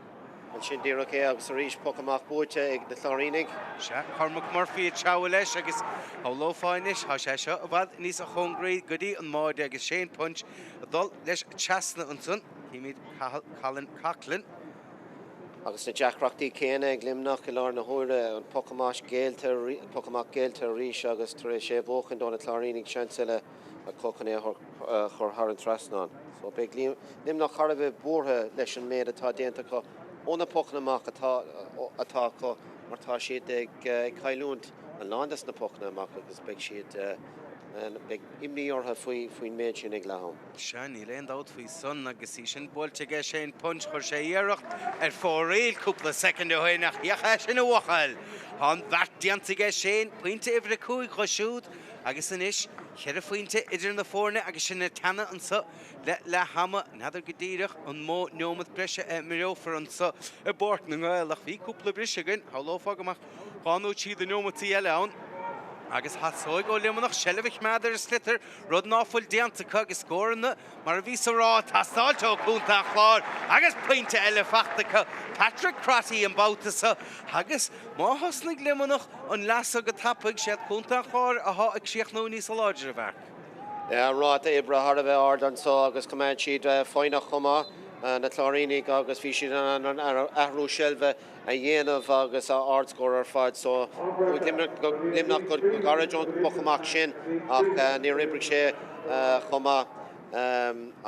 Ansin díreach é agus arís poc amach buaite ag na Cláirínigh. Sea, Cormac Murphy ag treabhadh leis agus shamhlófá anois, tá sé seo i bhfad níos chóngaraí go dtí an mbáide agus Shane Punch ag dul leis trasna ansan. Címid Cathal Colin Coughlan. Agus na deacrachtaí céanna ag Luimneach i lár na huaire, an poc amach géillte, poc amach géillte arís agus tar éis é a bhuachaint ó na Cláirínigh seans eile acu chun é a chur thar an trasnán. So beidh Luimneach thar a bheith buartha leis an méid atá déanta acu ó na pocanna amach atá atá acu mar tá siad ag cailliúint a lán des na pocanna amach agus beidh siad. Beidh imní orthu faoin méid sin ag leath am. Sea, níl aon dabht faoi san agus í sin buailte aige Shane Punch, chuir sé iarracht ar fóraoil cúpla soicind ó shin ach féach é sin a bhuachaill! Tá an bheart déanta aige Shane, pointe uimhir 5 dho siúd agus anois cheithre phointe idir na foirne agus sinn ag teannadh anso le leath ama. N'fheadar go díreach an mó neomat breise a imreofar anso i bPáirc na nGael ach bhí cúpla briseadh againn, shamhlófá go mbeadh 2 nó 3 de neomataí eile ann agus theastódh ó Luimneach seilbh a choimeád ar an sliotar, rud ná fuil déanta acu agus scóranna, mar a bhíos a rá, ag teastáilt ó Chontae an Chláir agus pointe eile fachta acu, Patrick Crotty an babhta seo agus má thosnaigh Luimneach an leath seo go tapaidh, siad Contae an Chláir athá ag críochnú níosa láidre, a Mharc. An ráta oibre thar a bheith ard anso agus choimeád siad foighneach chomh maith, na Cláirínigh, agus bhí siad in ann an athrú seilbhe a dhéanamh agus ardscór ar fad so chuaigh Luimneach go gairid ón bpoc amach sin ach níor oibrigh sé chomh maith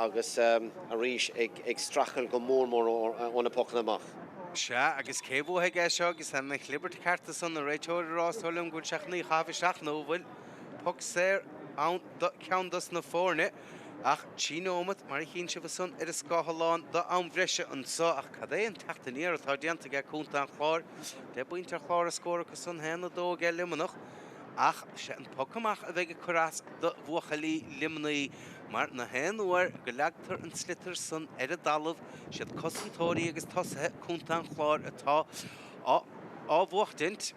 agus arís ag streachailt go mór mór ó na pocanna amach. Sea, agus cé bhuafaidh é seo agus an chlibirt ceart ansan an réiteoir ag rá is dóigh liom go bhfuil sé chun í a chaitheamh isteach nó an bhfuil poc saor ann do cheann dos na foirne. Ach 3 nóimeat, mar a chíonn sibh ansan ar an scáthlán, d'am bhreise anso. Ach cad é an teacht aniar atá déanta aige Contae an Chláir. 10 bpointe ar chlár an scór acu san, 1-2 aige Luimneach. Ach sé an poc amach a bheidh ag cur as do bhuachaillí Luimnigh, mar na haon uair go leagtar an sliotar san ar an dtalamh, siad cosantóirí agus tosaithe Contae an Chláir atá á á bhuachtaint.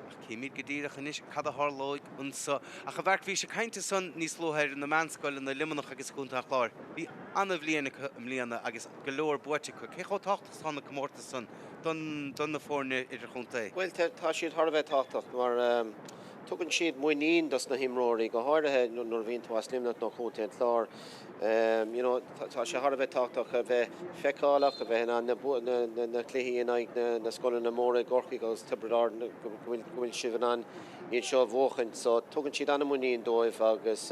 Ach címid go díreach anois cad a tharlóidh anso. Ach a Mharc, bhís ag caint ansan níos luaithe ar na meánscoileanna, Luimneach agus Contae an Chláir. Bhí ana-bhliain acu i mbliana agus go leor buaite acu. Cé chomh tábhachtach is atá na comórtais san don do na foirne idirchontae? Bhuel, tá siad thar a bheith tábhachtach mar tugann siad muinín dos na himreoirí, go háirithe nuair a bhíonn tú as Luimneach nó Contae an Chláir. You know, tá sé thar a bheith tábhachtach a bheith feiceálach, a bheith in ann na na cluichí in aghaidh na scoileanna móra i gCorcaigh agus Tiobraid Árann go bhfuil go bhfuil sibh in ann iad seo a bhuachaint. So tugann siad an-muinín dóibh agus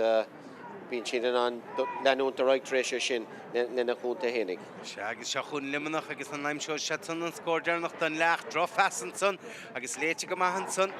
bíonn siad in ann leanúint ar aghaidh tar éis é sin lena chontae fhéinig. Sea, agus seo chugainn Luimneach agus an aimseoidh siad san an scór deireanach don leath. Drochphas ansan agus léite go maith ansan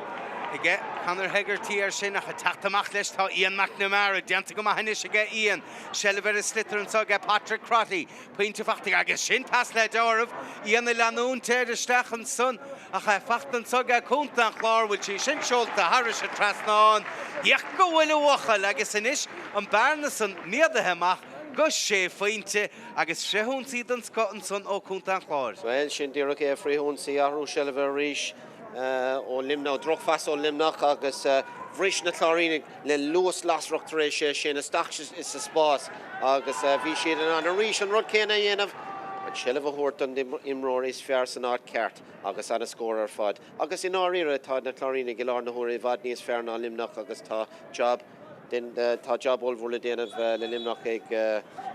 aige Conor Hegarty air sin ach ag teacht amach leis tá Ian McNamara. Déanta go maith anois aige Ian. Seilbh ar an sliotar anso aige Patrick Crotty. Pointe fachta aige agus sin pas le deáramh. Ian ag leanúint air isteach ansan ach é fachta anso aige Contae an Chláir. Bhfuil sí sin seolta thairis an trasnán? Féach go bhfuil a bhuachaill agus anois an bearna san méadaithe amach go sé phointe agus frithionsaí den scoth ansan ó Contae an Chláir. Bhuel, sin díreach é, frithionsaí, athrú seilbhe arís ó Luimneach, drochphas ó Luimneach agus bhris na Cláirínigh le luas lasrach tar éis é sin isteach sa spás agus bhí siad in ann arís an rud céanna a dhéanamh, an tseilbh a thabhairt don imreoir is fearr san áit ceart agus ana-scór ar fad. Agus i ndáiríre, tá na Cláirínigh i láthair na huaire i bhfad níos fearr ná Luimneach agus tá jab Tá jab ollmhór le déanamh le Luimneach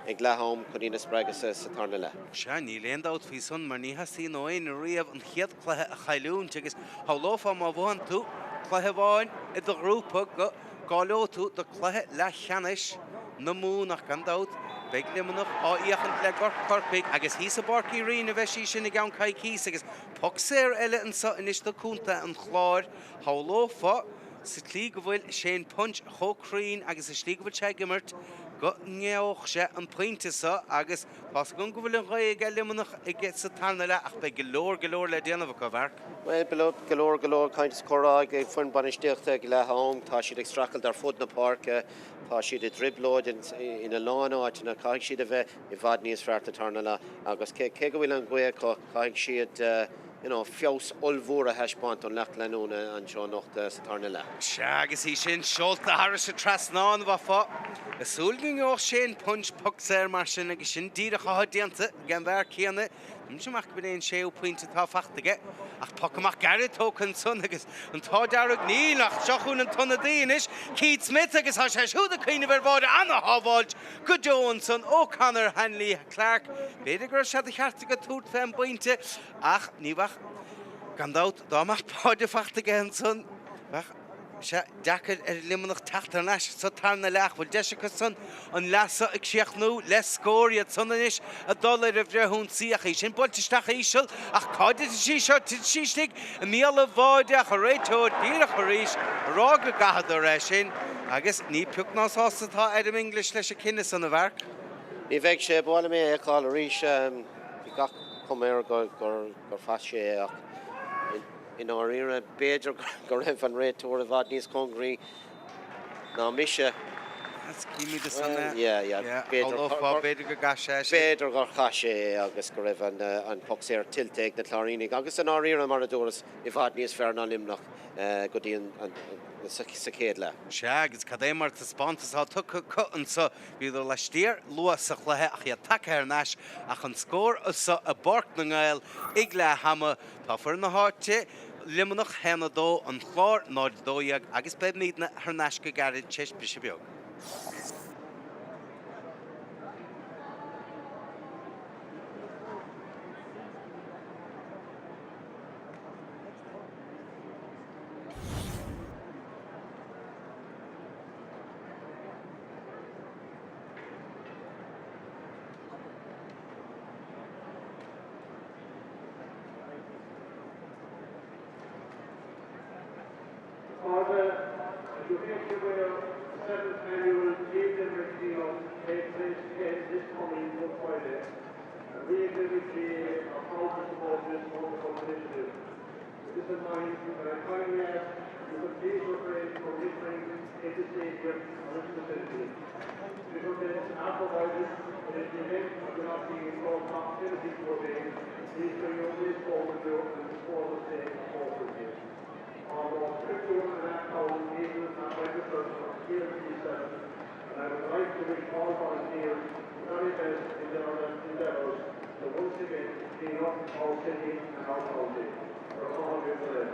ag leath am chun iad a spreagadh sa tarna leath. Sea, níl aon dabht faoi san, mar ní theastaíonn ó éinne riamh an chéad chluiche a chailliúint agus shamhlófá má bhuann tú cluiche amháin i do ghrúpa go gcáileoidh tú do chluiche leathcheannais na Mumhan ach gan dabht beidh Luimneach á fhéachaint le Gort Corcaigh agus thíos i bPáirc Uí Rinn a bheidh sí sin i gceann coicíos agus poc saor eile anso anois do Chontae an Chláir. Shamhlófá Sa tslí go bhfuil Shane Punch chomh cruinn agus sa slí go bhfuil sé ag imirt, go ngeobhadh sé an pointe seo agus tá's agam go bhfuil an ghaoth aige Luimneach aige sa tarna leath ach beidh go leor, go leor le déanamh acu, a Mharc. Bhuel, beidh go leor, go leor caint is comhrá ag foireann bainistíochta ag leath am. Tá siad ag streachailt ar fud na páirce. Tá siad i dtrioblóid ina lán áiteanna. Caithfidh siad a bheith i bhfad níos fearr sa tarna leath agus cé go bhfuil an ghaoth acu, caithfidh siad you know, feabhas ollmhór a thaispeáint don lucht leanúna anseo anocht sa tarna leath. Sea, agus í sin seolta thairis an trasnán, bheifeá ag súil go ngeobhadh Shane Punch poc saor mar sin agus sin díreach atá déanta ag an bhfear céanna. Nílimse amach go b'in é an séú pointe atá fachta aige, ach poc amach gairid tógtha ansan agus an t-ádh dearg níl ach seo chugainn an t-ionadaí anois, Keith Smith agus tá sé siúd ag cuimhneamh ar bháide ana-shábháilt go deo ansan ó Conor Hanley Clarke. B'fhéidir go raibh sé de cheart aige tabhairt fén bpointe Ach ní bheadh, gan dabht, dá mbeadh báide fachta aige ansan, bheadh sé deacair ar Luimneach teacht thar n-ais sa tarna leath. Bhfuil deis acu san an leath seo a chríochnú le scór? Iad san anois ag dul ar an bhfrithionsaí ach í sin buailte isteach íseal ach cá dtitfidh sí seo? Titfidh sí istigh i mbéal an bháide ach an réiteoir díreach arís ag rá go gcaitheadar é sin. Agus ní pioc ná sásta atá Adam English leis an cinneadh san, a Mharc. Ní bheidh sé, ba mhaith liom é a fheiceáil arís. Bhí gach cuma air gur phas sé é ach i ndáiríre b'fhéidir go raibh an réiteoir i bhfad níos cóngaraí ná mise. Címid ansan é. B'fhéidir gur chaith sé é. B'fhéidir gur chaith sé é agus go raibh an poc saor tuillte ag na Cláirínigh agus i ndáiríre, mar a dúras, i bhfad níos fearr ná Luimneach go dtí an sa chéad leath. Sea, agus cad é mar taispeántas atá tugtha acu anso. Bhíodar laistiar luath sa chluiche ach iad tagtha thar n-ais ach an scór anso i bPáirc na nGael ag leath ama. Tá foireann na háite, Luimneach, 1-2, An Clár, 0-12 agus beimidne thar n-ais go gairid tar éis briseadh beag. Father, as you make aware, the seventh annual Team Limerick Clean-Up takes place again this coming Good Friday, and we at Limerick GAA are proud to support this wonderful initiative. With this in mind, can I kindly ask you to please refrain from littering in the stadium or its vicinity. Litter bins are provided, but in the event of you not being in close proximity to a bin, please bring your waste home with you and dispose of same appropriately. Almost 51,500 people have registered for TLC 7, and I would like to wish all volunteers the very best in their endeavours to once again clean up our city and our county. For all you today.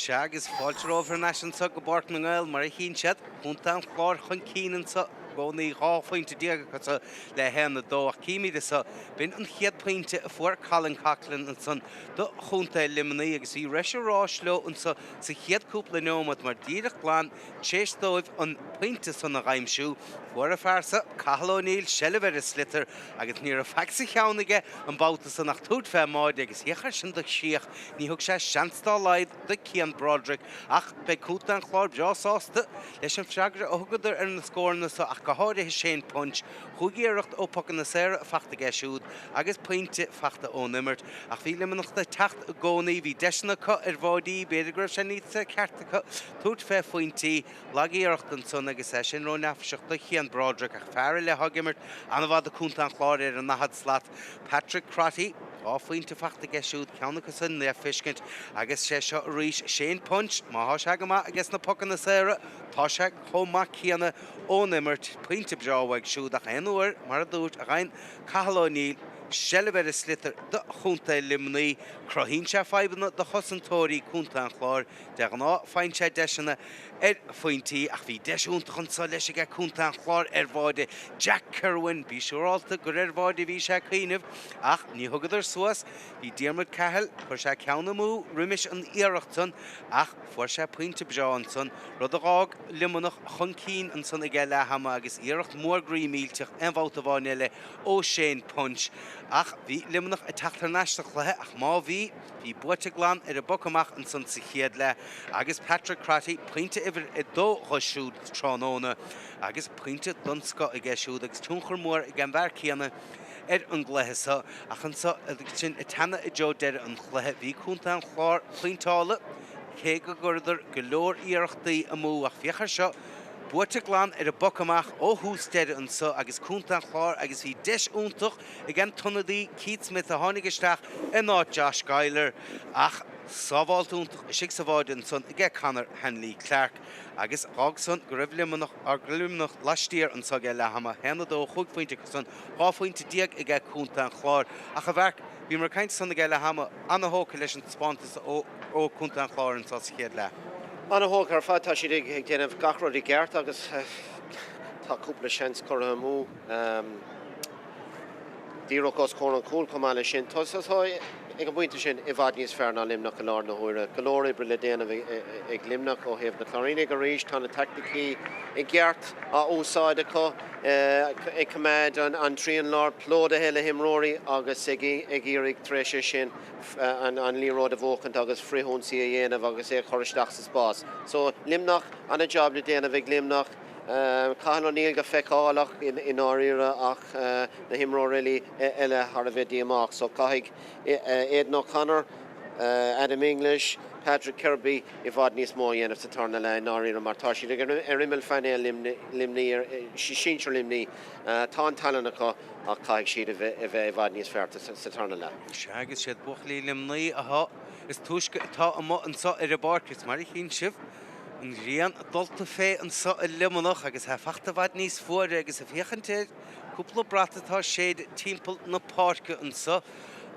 Sea, agus fáilte romhaibh thar n-ais anso go bPáirc na nGael, mar a chíonn sibh, Contae an Chláir chun cinn anso i gcónaí, 12 phointe acu le 1-2, ach címid anso, b'in an chéad pointe a fuair Colin Coughlan ansan do Chontae Luimnigh agus bhí raidhse ráis leo anso sa chéad cúpla neomat mar díreach glan Tréis dóibh an pointe san a dh'aimsiú, fuair an fear so, Cathal O'Neill, seilbh ar an sliotar agus ní raibh faic sa cheann aige an babhta san ach tabhairt fé an mbáide agus féach air sin do chríoch. Ní thug sé seans dá laghad do Cian Broderick ach beidh Contae an Chláir breá sásta leis an freagra a thugadar ar na scóranna so ach go háirithe Shane Punch, chúig iarracht ó pocanna saora fachta aige siúd agus pointe fachta ón imirt. Ach bhí Luimneach ag teacht i gcónaí, bhí deiseanna acu ar bháidí, b'fhéidir go raibh sé níos ceart acu tabhairt fé phointí, lag-iarracht ansan agus é sin ró-neafaiseach do Chian Broderick ach fear eile atá ag imirt an-mhaith do Contae an Chláir ar an ndaichead slat, Patrick Crotty, 2 phointe fachta aige siúd, ceann acu san le feiscint agus sé seo arís Shane Punch, má thá sé go maith aige sna pocanna saora, tá sé chomh maith céanna ón imirt, pointe breá uaidh siúd ach aon uair, mar a dúirt, a ghaibheann Cathal O'Neill seilbh ar an sliotar do Chontae Luimnigh, cruthaíonn sé fadhbanna do chosantóirí Contae an Chláir. De ghnáth faigheann sé deiseanna ar phointí ach bhí deis iontach anso leis aige Contae an Chláir ar bháide Jack Kirwan. Bí siúrálta gur ar bháide a bhí sé ag cuimhneamh ach ní thugadar suas. Bhí Diarmuid Cahill, chuir sé ceann amú roimis an iarracht san ach fuair sé pointe breá ansan, rud a dh'fhág Luimneach chun cinn ansan aige leath ama agus iarracht mhór groí millteach aon bhabhta amháin eile ó Shane Punch. Ach bhí Luimneach ag teacht thar n-ais sa chluiche ach má bhí, Bhí buaite glan ar an bpoc amach ansan sa chéad leath agus Patrick Crotty, pointe uimhir a dó dho siúd tráthnóna agus pointe don scoth aige siúd agus tionchar mór ag an bhfear céanna ar an gcluiche so. Ach anso agus sinn ag teannadh i dtreo deireadh an chluiche, bhí Contae an Chláir pointeála cé go gcuireadar go leor iarrachtaí amú ach féach air seo, buaite glan ar an bpoc amach ó thús deireadh anso agus Contae an Chláir agus bhí deis iontach ag an t-ionadaí Keith Smith a tháinig isteach in áit Josh Giler ach sábháilt iontach istigh sa bháide ansan aige Conor Hanley Clarke agus dh'fhág san go raibh Luimneach Luimneach laistiar anso ag leath ama, 1, 2, chúig phointe acu san, 12 phointe aige Contae an Chláir. Ach a Mharc, bhíomar ag caint ansan ag leath ama, ana-thógtha leis an taispeántas ó Contae an Chláir anso sa chéad leath. Ana-thógtha ar fad, tá siad ag déanamh gach rud i gceart agus tá cúpla seans curtha amú. Díreach os comhair an chúil chomh maith leis sin. Tá ag an bpointe sin i bhfad níos fearr ná Luimneach i láthair na huaire. Go leor oibre le déanamh ag Luimneach ó thaobh na Cláirínigh arís. Tá na teaicticí i gceart á úsáid acu, ag coimeád an trian láir plódaithe le himreoirí agus ag iarraidh tar éis é sin an liathróid a bhuachaint agus frithionsaí a dhéanamh agus é a chur isteach sa spás. So Luimneach, an-jab le déanamh ag Luimneach. Cathal O'Neill go feiceálach i ndáiríre ach na himreoirí eile thar a bheith díomách so caithfidh Aidan O'Connor, Adam English, Patrick Kirby i bhfad níos mó a dhéanamh sa tarna leath i ndáiríre mar tá siad ar imeall phainéal Luimnigh, sinsir Luimnigh. Tá an tallann acu ach caithfidh siad a bheith i bhfad níos fearr sa tarna leath. Sea agus siad buachaillí Luimnigh atá is túisce atá amuigh anseo ar an bpáirc is mar a chíonn sibh An ghrian dulta fé anso i Luimneach agus é fachta i bhfad níos fuaire agus ag féachaint ar cúpla brat atá ag séideadh timpeall na páirce anso,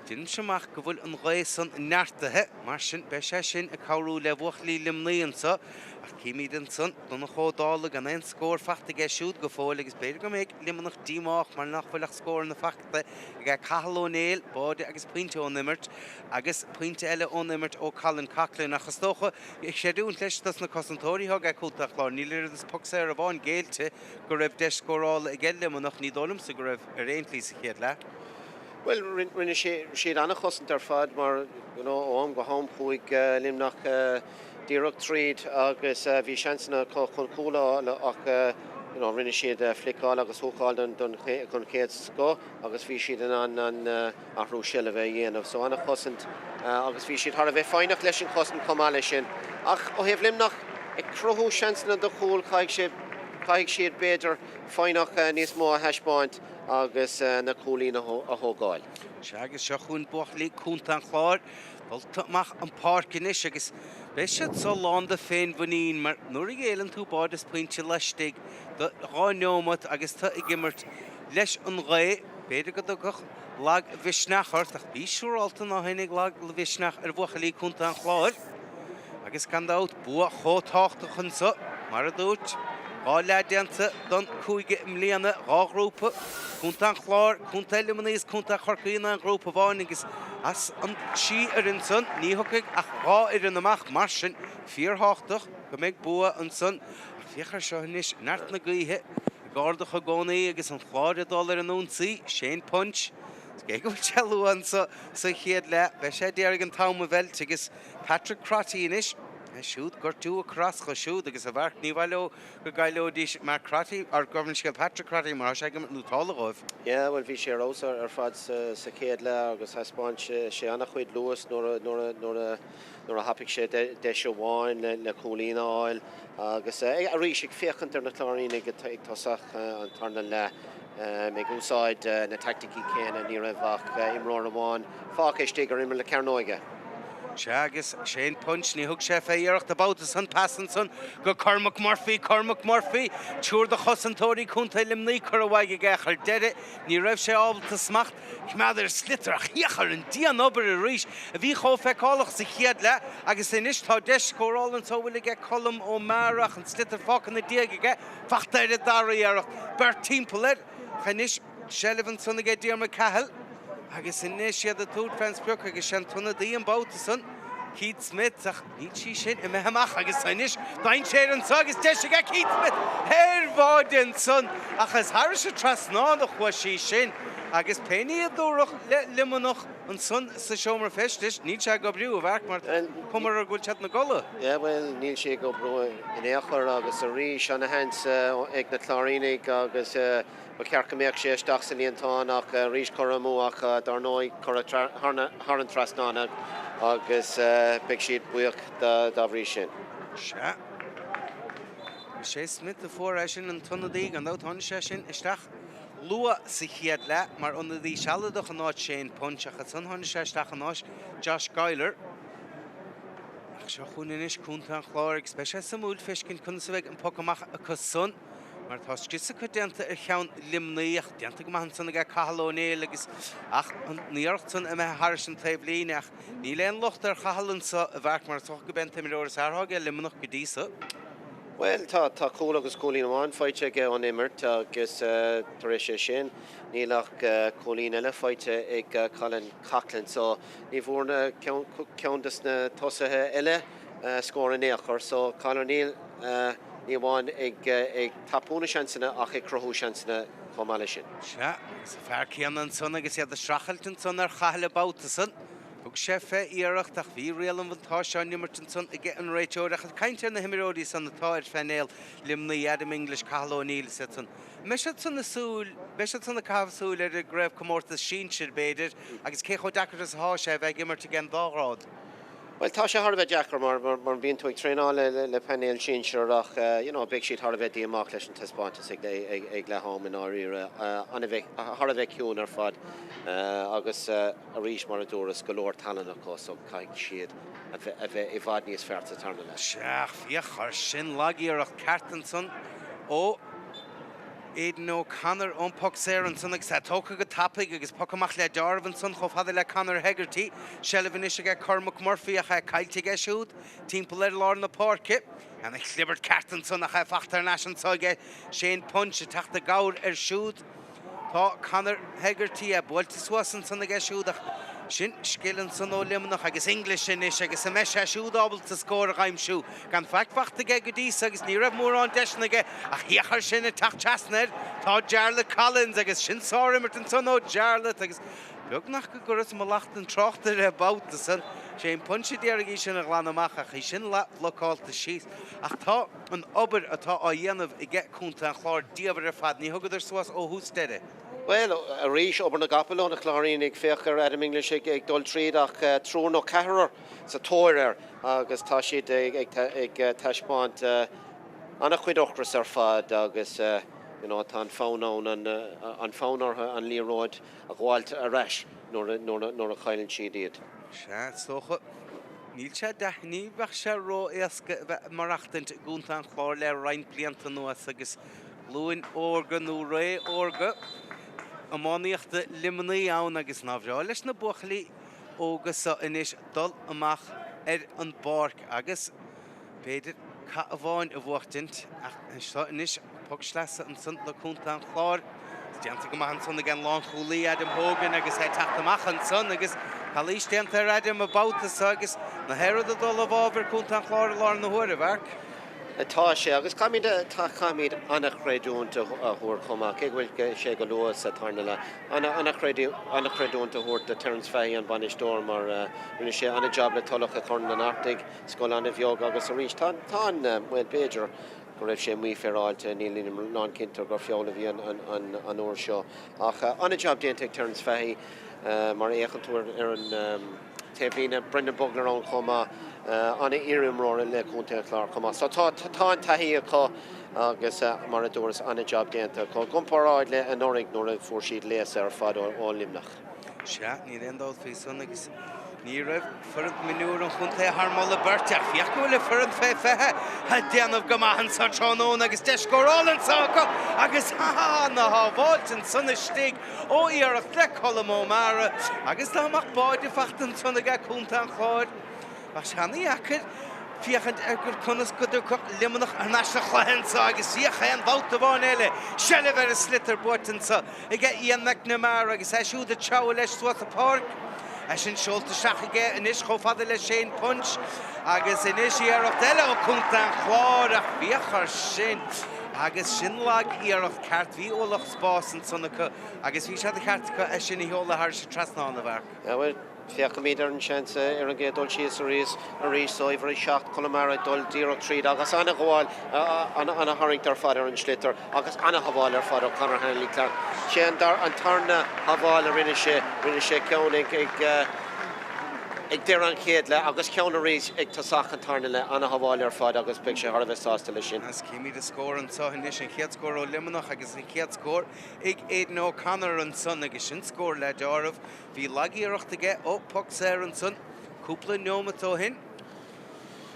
deinimse amach go bhfuil an ghaoth san neartaithe, mar sin beidh sé sin ag cabhrú le bhuachaillí Luimnigh anso. Ach címid ansan Donncha Ó Dálaigh gan aon scór fachta aige siúd go fóill agus b'fhéidir go mbeidh Luimneach díomách mar nach bhfuil ach scóranna fachta aige Cathal Ó Néill, báide agus pointe ón imirt agus pointe eile ón imirt ó Colin Coughlan ach is dócha Ag creidiúint leis dos na cosantóirí atá ag Contae an Chláir, níl oiread is poc saor amháin géillte go raibh deis scórála aige Luimneach, ní dóigh liomsa go raibh ar aon tslí sa chéad leath. Bhuel, rinne siad an-chosaint ar fad mar you know ó am go ham chuaigh Luimneach díreach tríd agus bhí seansanna acu chun cúl a fháil ach you know rinne siad fliceáil agus húcáil don chéad scoth agus bhí siad in ann an athrú seilbhe a dhéanamh. So an-chosaint agus bhí siad thar a bheith foighneach leis an chosaint chomh maith leis sin. Ach ó thaobh Luimneach, ag cruthú seansanna do chúl, caithfidh sé, caithfidh siad b'fhéidir foighneach níos mó a thaispeáint agus na cúilín a thógáil. Sea agus seo chugainn buachaillí Contae an Chláir dulta amach an páirc anois agus beidh siad so lán de féinmhuinín mar nuair a ghéilleann tú báide is pointe laistigh de dhá neomat agus tu ag imirt leis an ghaoth, b'fhéidir go dtugfadh lagmhisneach ort, ach bí siúrálta ná tháinig lagmhisneach ar bhuachaillí Contae an Chláir. Agus gan dabht, bua chomh tábhachtach anso, mar a dúirt, 2 leath déanta don cúige i mbliana, 2 ghrúpa, Contae an Chláir, Contae Luimnigh is Contae Chorcaí in aon ghrúpa amháin agus as an trí fhoireann san, ní thiocfaidh ach 2 fhoireann amach, mar sin, fíorthábhachtach go mbeidh bua ansan. Ach féach ar seo anois, neart na gaoithe ag ardach i gcónaí agus an Clár ag dul ar an ionsaí, Shane Punch, cé go bhfuil sé luath anso sa chéad leath, beidh sé d'iarraidh an t-am a mheilt agus Patrick Crotty anois, é siúd, gortú ag cur as dó siúd agus a mharc, ní mhaith leo go gcaillfidís Mark Crotty, or gabh mo leithscéal Patrick Crotty mar tá sé ag imirt nótálta dhóibh. Yeah, bhuel bhí sé ar fheabhas ar fad sa chéad leath agus thaispeáin sé an-chuid luas nuair a nuair a nuair a nuair a thapaigh sé deis amháin le cúilín a fháil agus arís ag féachaint ar na Cláirínigh ag tosach an tarna leath ag úsáid na teaicticí céanna ní raibh ach imreoir amháin fágtha istigh ar imeall na cearnóige. Sea, agus Shane Punch, ní thug sé fé iarracht an babhta san, pas ansan go Cormac Murphy, Cormac Murphy, triúr de chosantóirí Contae Luimnigh curtha uaidh aige ach ar deireadh ní raibh sé ábalta smacht a choimeád ar an sliotar ach féach ar an dian-obair arís a bhí chomh feiceálach sa chéad leath agus anois tá deis scórála anso a bhfuil aige Colm O'Meara ach an sliotar fágtha ina diaidh aige, fachta air an dara iarracht, beirt timpeall air ach anois. Seilbh ansan aige Diarmuid Cahill agus anois iad ag tabhairt fén sprioc agus sé an t-ionadaí an babhta san, Keith Smith, ach níl sí sin imithe amach agus anois dainséar anso agus deis aige Keith Smith ar bháide ansan ach is thairis an trasnán a chuaigh sí sin agus pé ní a dúradh le Luimneach ansan sa seomra feistis, níl sé ag oibriú, a Mharc, mar tá cuma orthu go bhfuil siad ina gcodladh. Yeah, bhuel, níl sé ag oibriú in aon chor agus arís ana-sheans ag na Cláirínigh agus Ba cheart go mbeadh sé isteach sa líontán ach arís curtha amú ach dar ndóigh curtha thar an trasnán agus beidh siad buíoch dá bhrí sin. Sea. Is é Smith a fuair é sin, an t-ionadaí, gan dabht. Tháinig sé sin isteach luath sa chéad leath mar ionadaí sealadach in áit Shane Punch ach ansan tháinig sé isteach in áit Josh Giler. Ach seo chugainn anois Contae an Chláir agus beidh sé suimiúil feiscint conas a bheidh an poc amach acu san. Mar tá scriosadh acu déanta ar cheann Luimnigh ach déanta go maith ansan aige Cathal Ó Néill agus ach an iarracht san imithe thairis an taobh líne ach níl aon locht ar Chathal anso a Mharc mar is dócha go b'é an t-imreoir is fearr atá aige Luimneach go dtí so. Bhuel tá tá cúl agus cúilín amháin faighte aige ón imirt agus tar éis é sin níl ach cúilín eile faighte ag Colin Coughlan so ní bhfuair ceann des na tosaithe eile scór in aon chor so Cathal O'Neill ní amháin ag tapú na seansanna ach ag cruthú seansanna chomh maith leis sin. Sea, agus an fear céanna ansan agus iad ag streachailt ansan ar Chathal an babhta san. Thug sé fé iarracht ach bhí riail an bhuntáiste á n-imirt ansan aige an réiteoir ach ag caint ar na himreoirí san atá ar phainéal Luimnigh, Adam English, Cathal O'Neill is iad san. An mbeidh siad san ag súil, beidh siad san ag caitheamh súil ar an gcraobhchomórtas sinsir, b'fhéidir, agus cé chomh deacair is atá sé a bheith ag imirt ag an dá ghrád? Bhuel, tá sé thar a bheith deacair mar mar bíonn tú ag traenáil le painéal sinsir ach you know beidh siad thar a bheith díomách leis an taispeántas ag ag leath am i ndáiríre. An-bheith, thar a bheith ciúin ar fad agus arís mar a dúras, go leor tallann acu so caithfidh siad a bheith a bheith i bhfad níos fearr sa tarna leath. Sea, ach féach air sin, lag-iarracht ceart ansan ó. Aidan O'Connor ón poc saor ansan agus é tógtha go tapaidh agus poc amach le deáramh ansan chomh fada le Conor Hegarty. Seilbh anois aige Cormac Murphy ach é caillte aige siúd timpeall ar lár na páirce. Ana chlibirt ceart ansan ach é fachta thar n-ais anso aige Shane Punch ag teacht i gcabhair air siúd. Tá Conor Hegarty é buailte suas ansan aige siúd ach sin scil ansan ó Luimneach agus English anois agus an mbeidh sé siúd ábalta scór a dh'aimsiú? Gan faic fachta aige go dtí so agus ní raibh mórán deiseanna aige ach féach air sin ag teacht trasna air. Tá Jarlath Collins agus sin sár-imirt ansan ó Jarlath agus beagnach go gcuireas mallacht an tráchtaire an babhta san. Shane Punch a d'iarraidh í sin a ghlanadh amach ach í sin leath-bhlocálta síos. Ach tá an obair atá á dhéanamh aige Contae an Chláir diamhair ar fad. Ní thugadar suas ó thús deireadh. Bhuel, arís, obair na gcapall ó na Cláirínigh. Féach ar Adam English ag dul tríd ach triúr nó ceathrar sa tóir air agus tá siad ag taispeáint an-chuid ocrais ar fad agus you know tá an fonn ann, an fonn orthu an liathróid a ghabháilt ar ais nuair a chailleann siad iad. Sea, is dócha. Níl sé deacair, ní bheadh sé ró-éasca a bheith ag maireachtaint i gContae an Chláir le roinnt blianta anuas agus glúin órga nó ré órga iománaíochta Luimnigh ann agus nár bhreá leis na buachaillí óga seo anois dul amach ar an bpáirc agus. B'fhéidir cath amháin a bhuachtaint ach seo anois poc sleasa ansan le Contae an Chláir. Is déanta go maith ansan ag an lánchúlaí Adam Hogan agus é ag teacht amach ansan agus calaois déanta ar Adam an babhta seo agus na haoraid ag dul i bhfabhar Contae an Chláir i láthair na huaire, a Mharc. Tá sé, agus caithfimid, caithfimid an-chreidiúint a thabhairt chomh maith, cé go bhfuil sé go luath sa tarna leath, an-chreidiúint a thabhairt do Terence Fahy, an bainisteoir, mar rinne sé an-jab le Tulach i gCorn an Artaigh, scoil an-bheag agus arís, tá, tá an, bhuel, b'fhéidir go raibh sé mífhéaráilte, nílim lánchinnte gur feall a bhí an uair seo, ach an-jab déanta ag Terence Fahy, mar a fhéachann tú ar an. Taobhlíne, Brendan Bugler ann chomh maith, an-iarimreoir le Contae an Chláir chomh maith. So tá tá an taithí acu agus mar a dúras an-jab déanta acu i gcomparáid le anuraidh nuair a fuair siad léasadh ar fad ó Luimneach. Sea, níl aon dabht faoi san agus ní raibh foireann mionúir an chontae thar moladh beirte ach féach go bhfuil an foireann fé 20 ag déanamh go maith anso tráthnóna agus deis scórála anso acu agus ana-shábháilt ansan istigh Ó iarracht le Colm Ó Meára agus dá mbeadh báide fachta ansan aige Contae an Chláir, bheadh sé ana-dheacair féachaint ar gur conas go dtiocfadh Luimneach thar n-ais sa chluiche anso agus féach aon bhabhta amháin eile, seilbh ar an sliotar buaite anso aige Ian McNamara agus é siúd ag treabhadh leis suas an pháirc. É sin seolta isteach aige anois chomh fada le Shane Punch agus anois iarracht eile ó Contae an Chláir ach féach air sin agus sin lag iarracht ceart. Bhí ualach spáis ansan acu agus bhí sé de cheart acu é sin a sheoladh thairis an trasnán, a Mharc. Bhuel, féachaimid ar an seans ar an gcéad dul síos arís, arís so uimhir 7, Colm O'Meara ag dul díreach tríd agus ana-ghabháil, ana-tharraingt ar fad ar an sliotar agus ana-shábháil ar fad ó Conor Hanley Clarke. Sé an tarna shábháil a rinne sé, rinne sé ceann ag ag deireadh an chéad leath agus ceann arís ag tosach an tarna leath. Ana-shábháil ar fad agus beidh sé thar a bheith sásta leis sin. Agus címid an scór anseo anois, an chéad scór ó Luimneach agus an chéad scór ag Aidan O'Connor ansan agus sin scór le deáramh. Bhí lag-iarracht aige ó poc saor ansan cúpla neomat ó shin.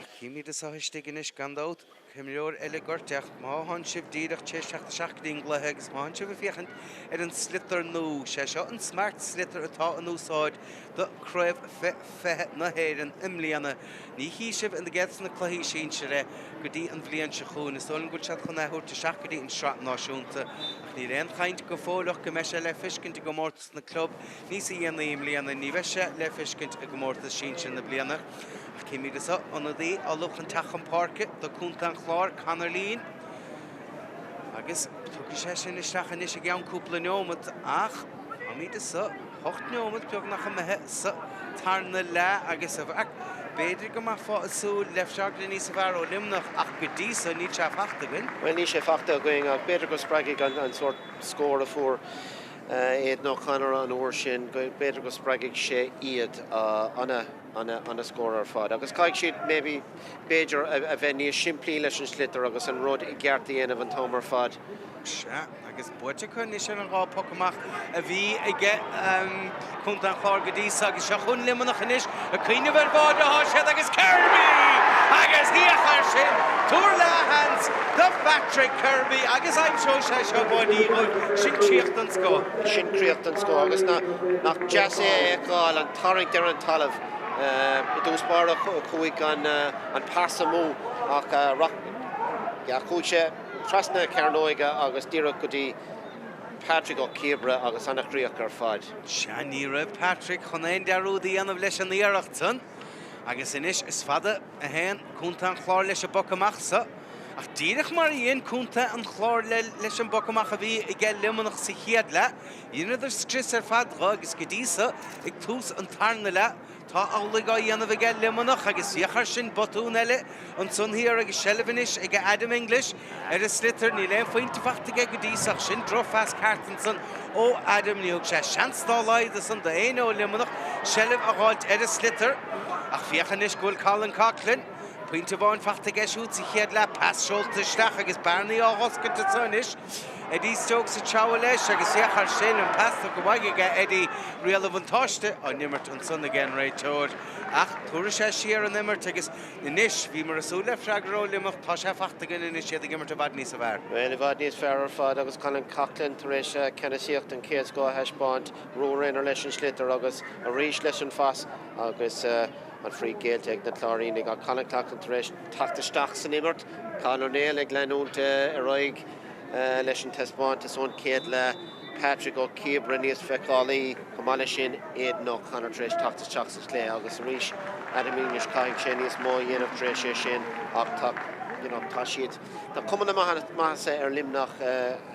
Ach címid anseo istigh anois gan dabht. Imreoir eile gortaithe ach má thánn sibh díreach tar éis teacht isteach go dtí an gcluiche agus má thánn sibh ag féachaint ar an sliotar nua, sé seo an smart sliotar atá in úsáid do Craobh Fé 20 na hÉireann i mbliana. Ní chí sibh ina gcéad sna cluichí sinsir é go dtí an bhliain seo chugainn. Is dóigh liom go bhfuil siad chun é a thabhairt isteach go dtí an Sraith Náisiúnta ach níl aon chaint go fóill ach go mbeidh sé le feiscint i gcomórtas na gclub níos dhéanaí i mbliana. Ní bheidh sé le feiscint i gcomórtas sinsir na bliana. Ach címid anseo ionadaí ullamh chun teacht chun páirce do Contae an Chláir, Conor Leen, agus tiocfaidh sé sin isteach anois i gceann cúpla neomat ach táimid anseo 8 neomat beagnach imithe sa tarna leath agus b'fhéidir go mbeifeá ag súil le freagra níos fearr ó Luimneach ach go dtí so níl sé fachta againn. Bhuel níl sé fachta againn ach b'fhéidir go spreagfaidh an sórt scór a fuair Aidan O'Connor an uair sin, b'fhéidir go spreagfaidh sé iad ana ana-scór ar fad agus caithfidh siad maybe, b'fhéidir, a bheith níos simplí leis an sliotar agus an rud i gceart a dhéanamh an t-am ar fad. Sea, agus buaite acu anois ar an dhá poc amach a bhí aige Contae an Chláir go dtí so agus seo chugainn Luimneach anois ag cuimhneamh ar bháide atá siad agus Kirby! Agus féach air sin! Tabhair leathsheans do Phatrick Kirby agus aimseoidh sé seo báidí dhóibh. Sin críoch den scoth. Sin críoch den scoth agus nach deas é a fheiceáil, an tarraingt ar an talamh. I dtús báire chuaigh an pas amú ach chuaigh sé trasna na cearnóige agus díreach go dtí Patrick Ó Ciabre agus ana-chríoch ar fad. Sea, ní raibh Patrick chun aon dearúd a dhéanamh leis an iarracht san agus anois is fada a théann Contae an Chláir leis an bpoc amach so. Ach díreach mar a dhein Contae an Chláir leis an bpoc amach a bhí aige Luimneach sa chéad leath, Dheineadar scrios ar fad dho agus go dtí so, ag tús an tarna leath, tá amhlaidh á dhéanamh aige Luimneach agus féach air sin, botún eile ansan thiar agus seilbh anois aige Adam English ar an sliotar. Níl aon phointe fachta aige go dtí so ach sin drochphas ceart ansan ó Adam. Ní thug sé seans dá laghad ansan d'éinne ó Luimneach seilbh a dh'fháilt ar an sliotar. Ach féach anois go bhfuil Colin Coughlan, pointe amháin fachta aige siúd sa chéad leath, pas seolta isteach agus bearnaí á dh'oscailt anso anois. Eddie Stokes ag treabhadh leis agus féach air sin, an pas tugtha uaidh aige Eddie, riail an bhuntáiste á n-imirt ansan ag an réiteoir. Ach tabharfaidh sé siar an imirt agus anois, bhíomar ag súil le freagra ó Luimneach, tá sé fachta againn anois, iad ag imirt i bhfad níos fearr. Bhuel, i bhfad níos fearr ar fad agus Colin Coughlan tar éis ceannasaíocht den chéad scoth a thaispeáint, Ruairí Rayner leis an sliotar agus arís leis an phas agus. An free géillte ag na Cláirínigh ach Colin Coughlan tar éis teacht isteach san imirt. Cathal Ó Néill ag leanúint ar aghaidh leis an taispeántas ón chéad leath. Patrick Ó Ciabraidh níos feiceálaí. Chomh maith leis sin, Aidan O'Connor tar éis teacht isteach sa chluiche agus arís Adam English caithfidh sé níos mó a dhéanamh tar éis é sin ach tá you know tá siad tá cuma na maitheasa ar Luimneach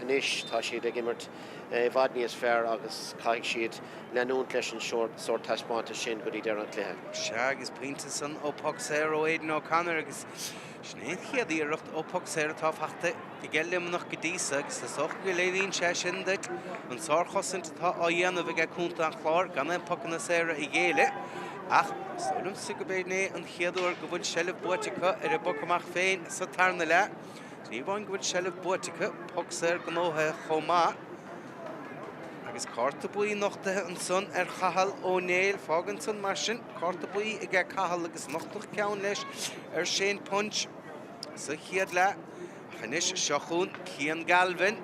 anois. Tá siad ag imirt i bhfad níos fearr agus caithfidh siad leanúint leis an sórt taispeántais sin go dtí deireadh an chluiche. Sea, agus pointe san ó poc saor ó Aidan O'Connor agus sin é an chéad iarracht ó poc saor atá fachta aige Luimneach go dtí so agus is dócha go léiríonn sé sin duit an sárchosaint atá á dhéanamh aige contae an Chláir gan aon pocanna saora a ghéilleadh. Ach is dóigh liomsa go b'in é an chéad uair go bhfuil seilbh buaite acu ar an bpoc amach féin sa tarna leath. Ní amháin go bhfuil seilbh buaite acu, poc saor gnóthaithe chomh maith. Agus cárta buí nochtaithe ansan ar Chathal Ó Néill. Fágann san mar sin cárta buí aige Cathal agus nochtadh ceann leis ar Shane Punch sa chéad leath. Ach anois seo chugainn Cian Galvin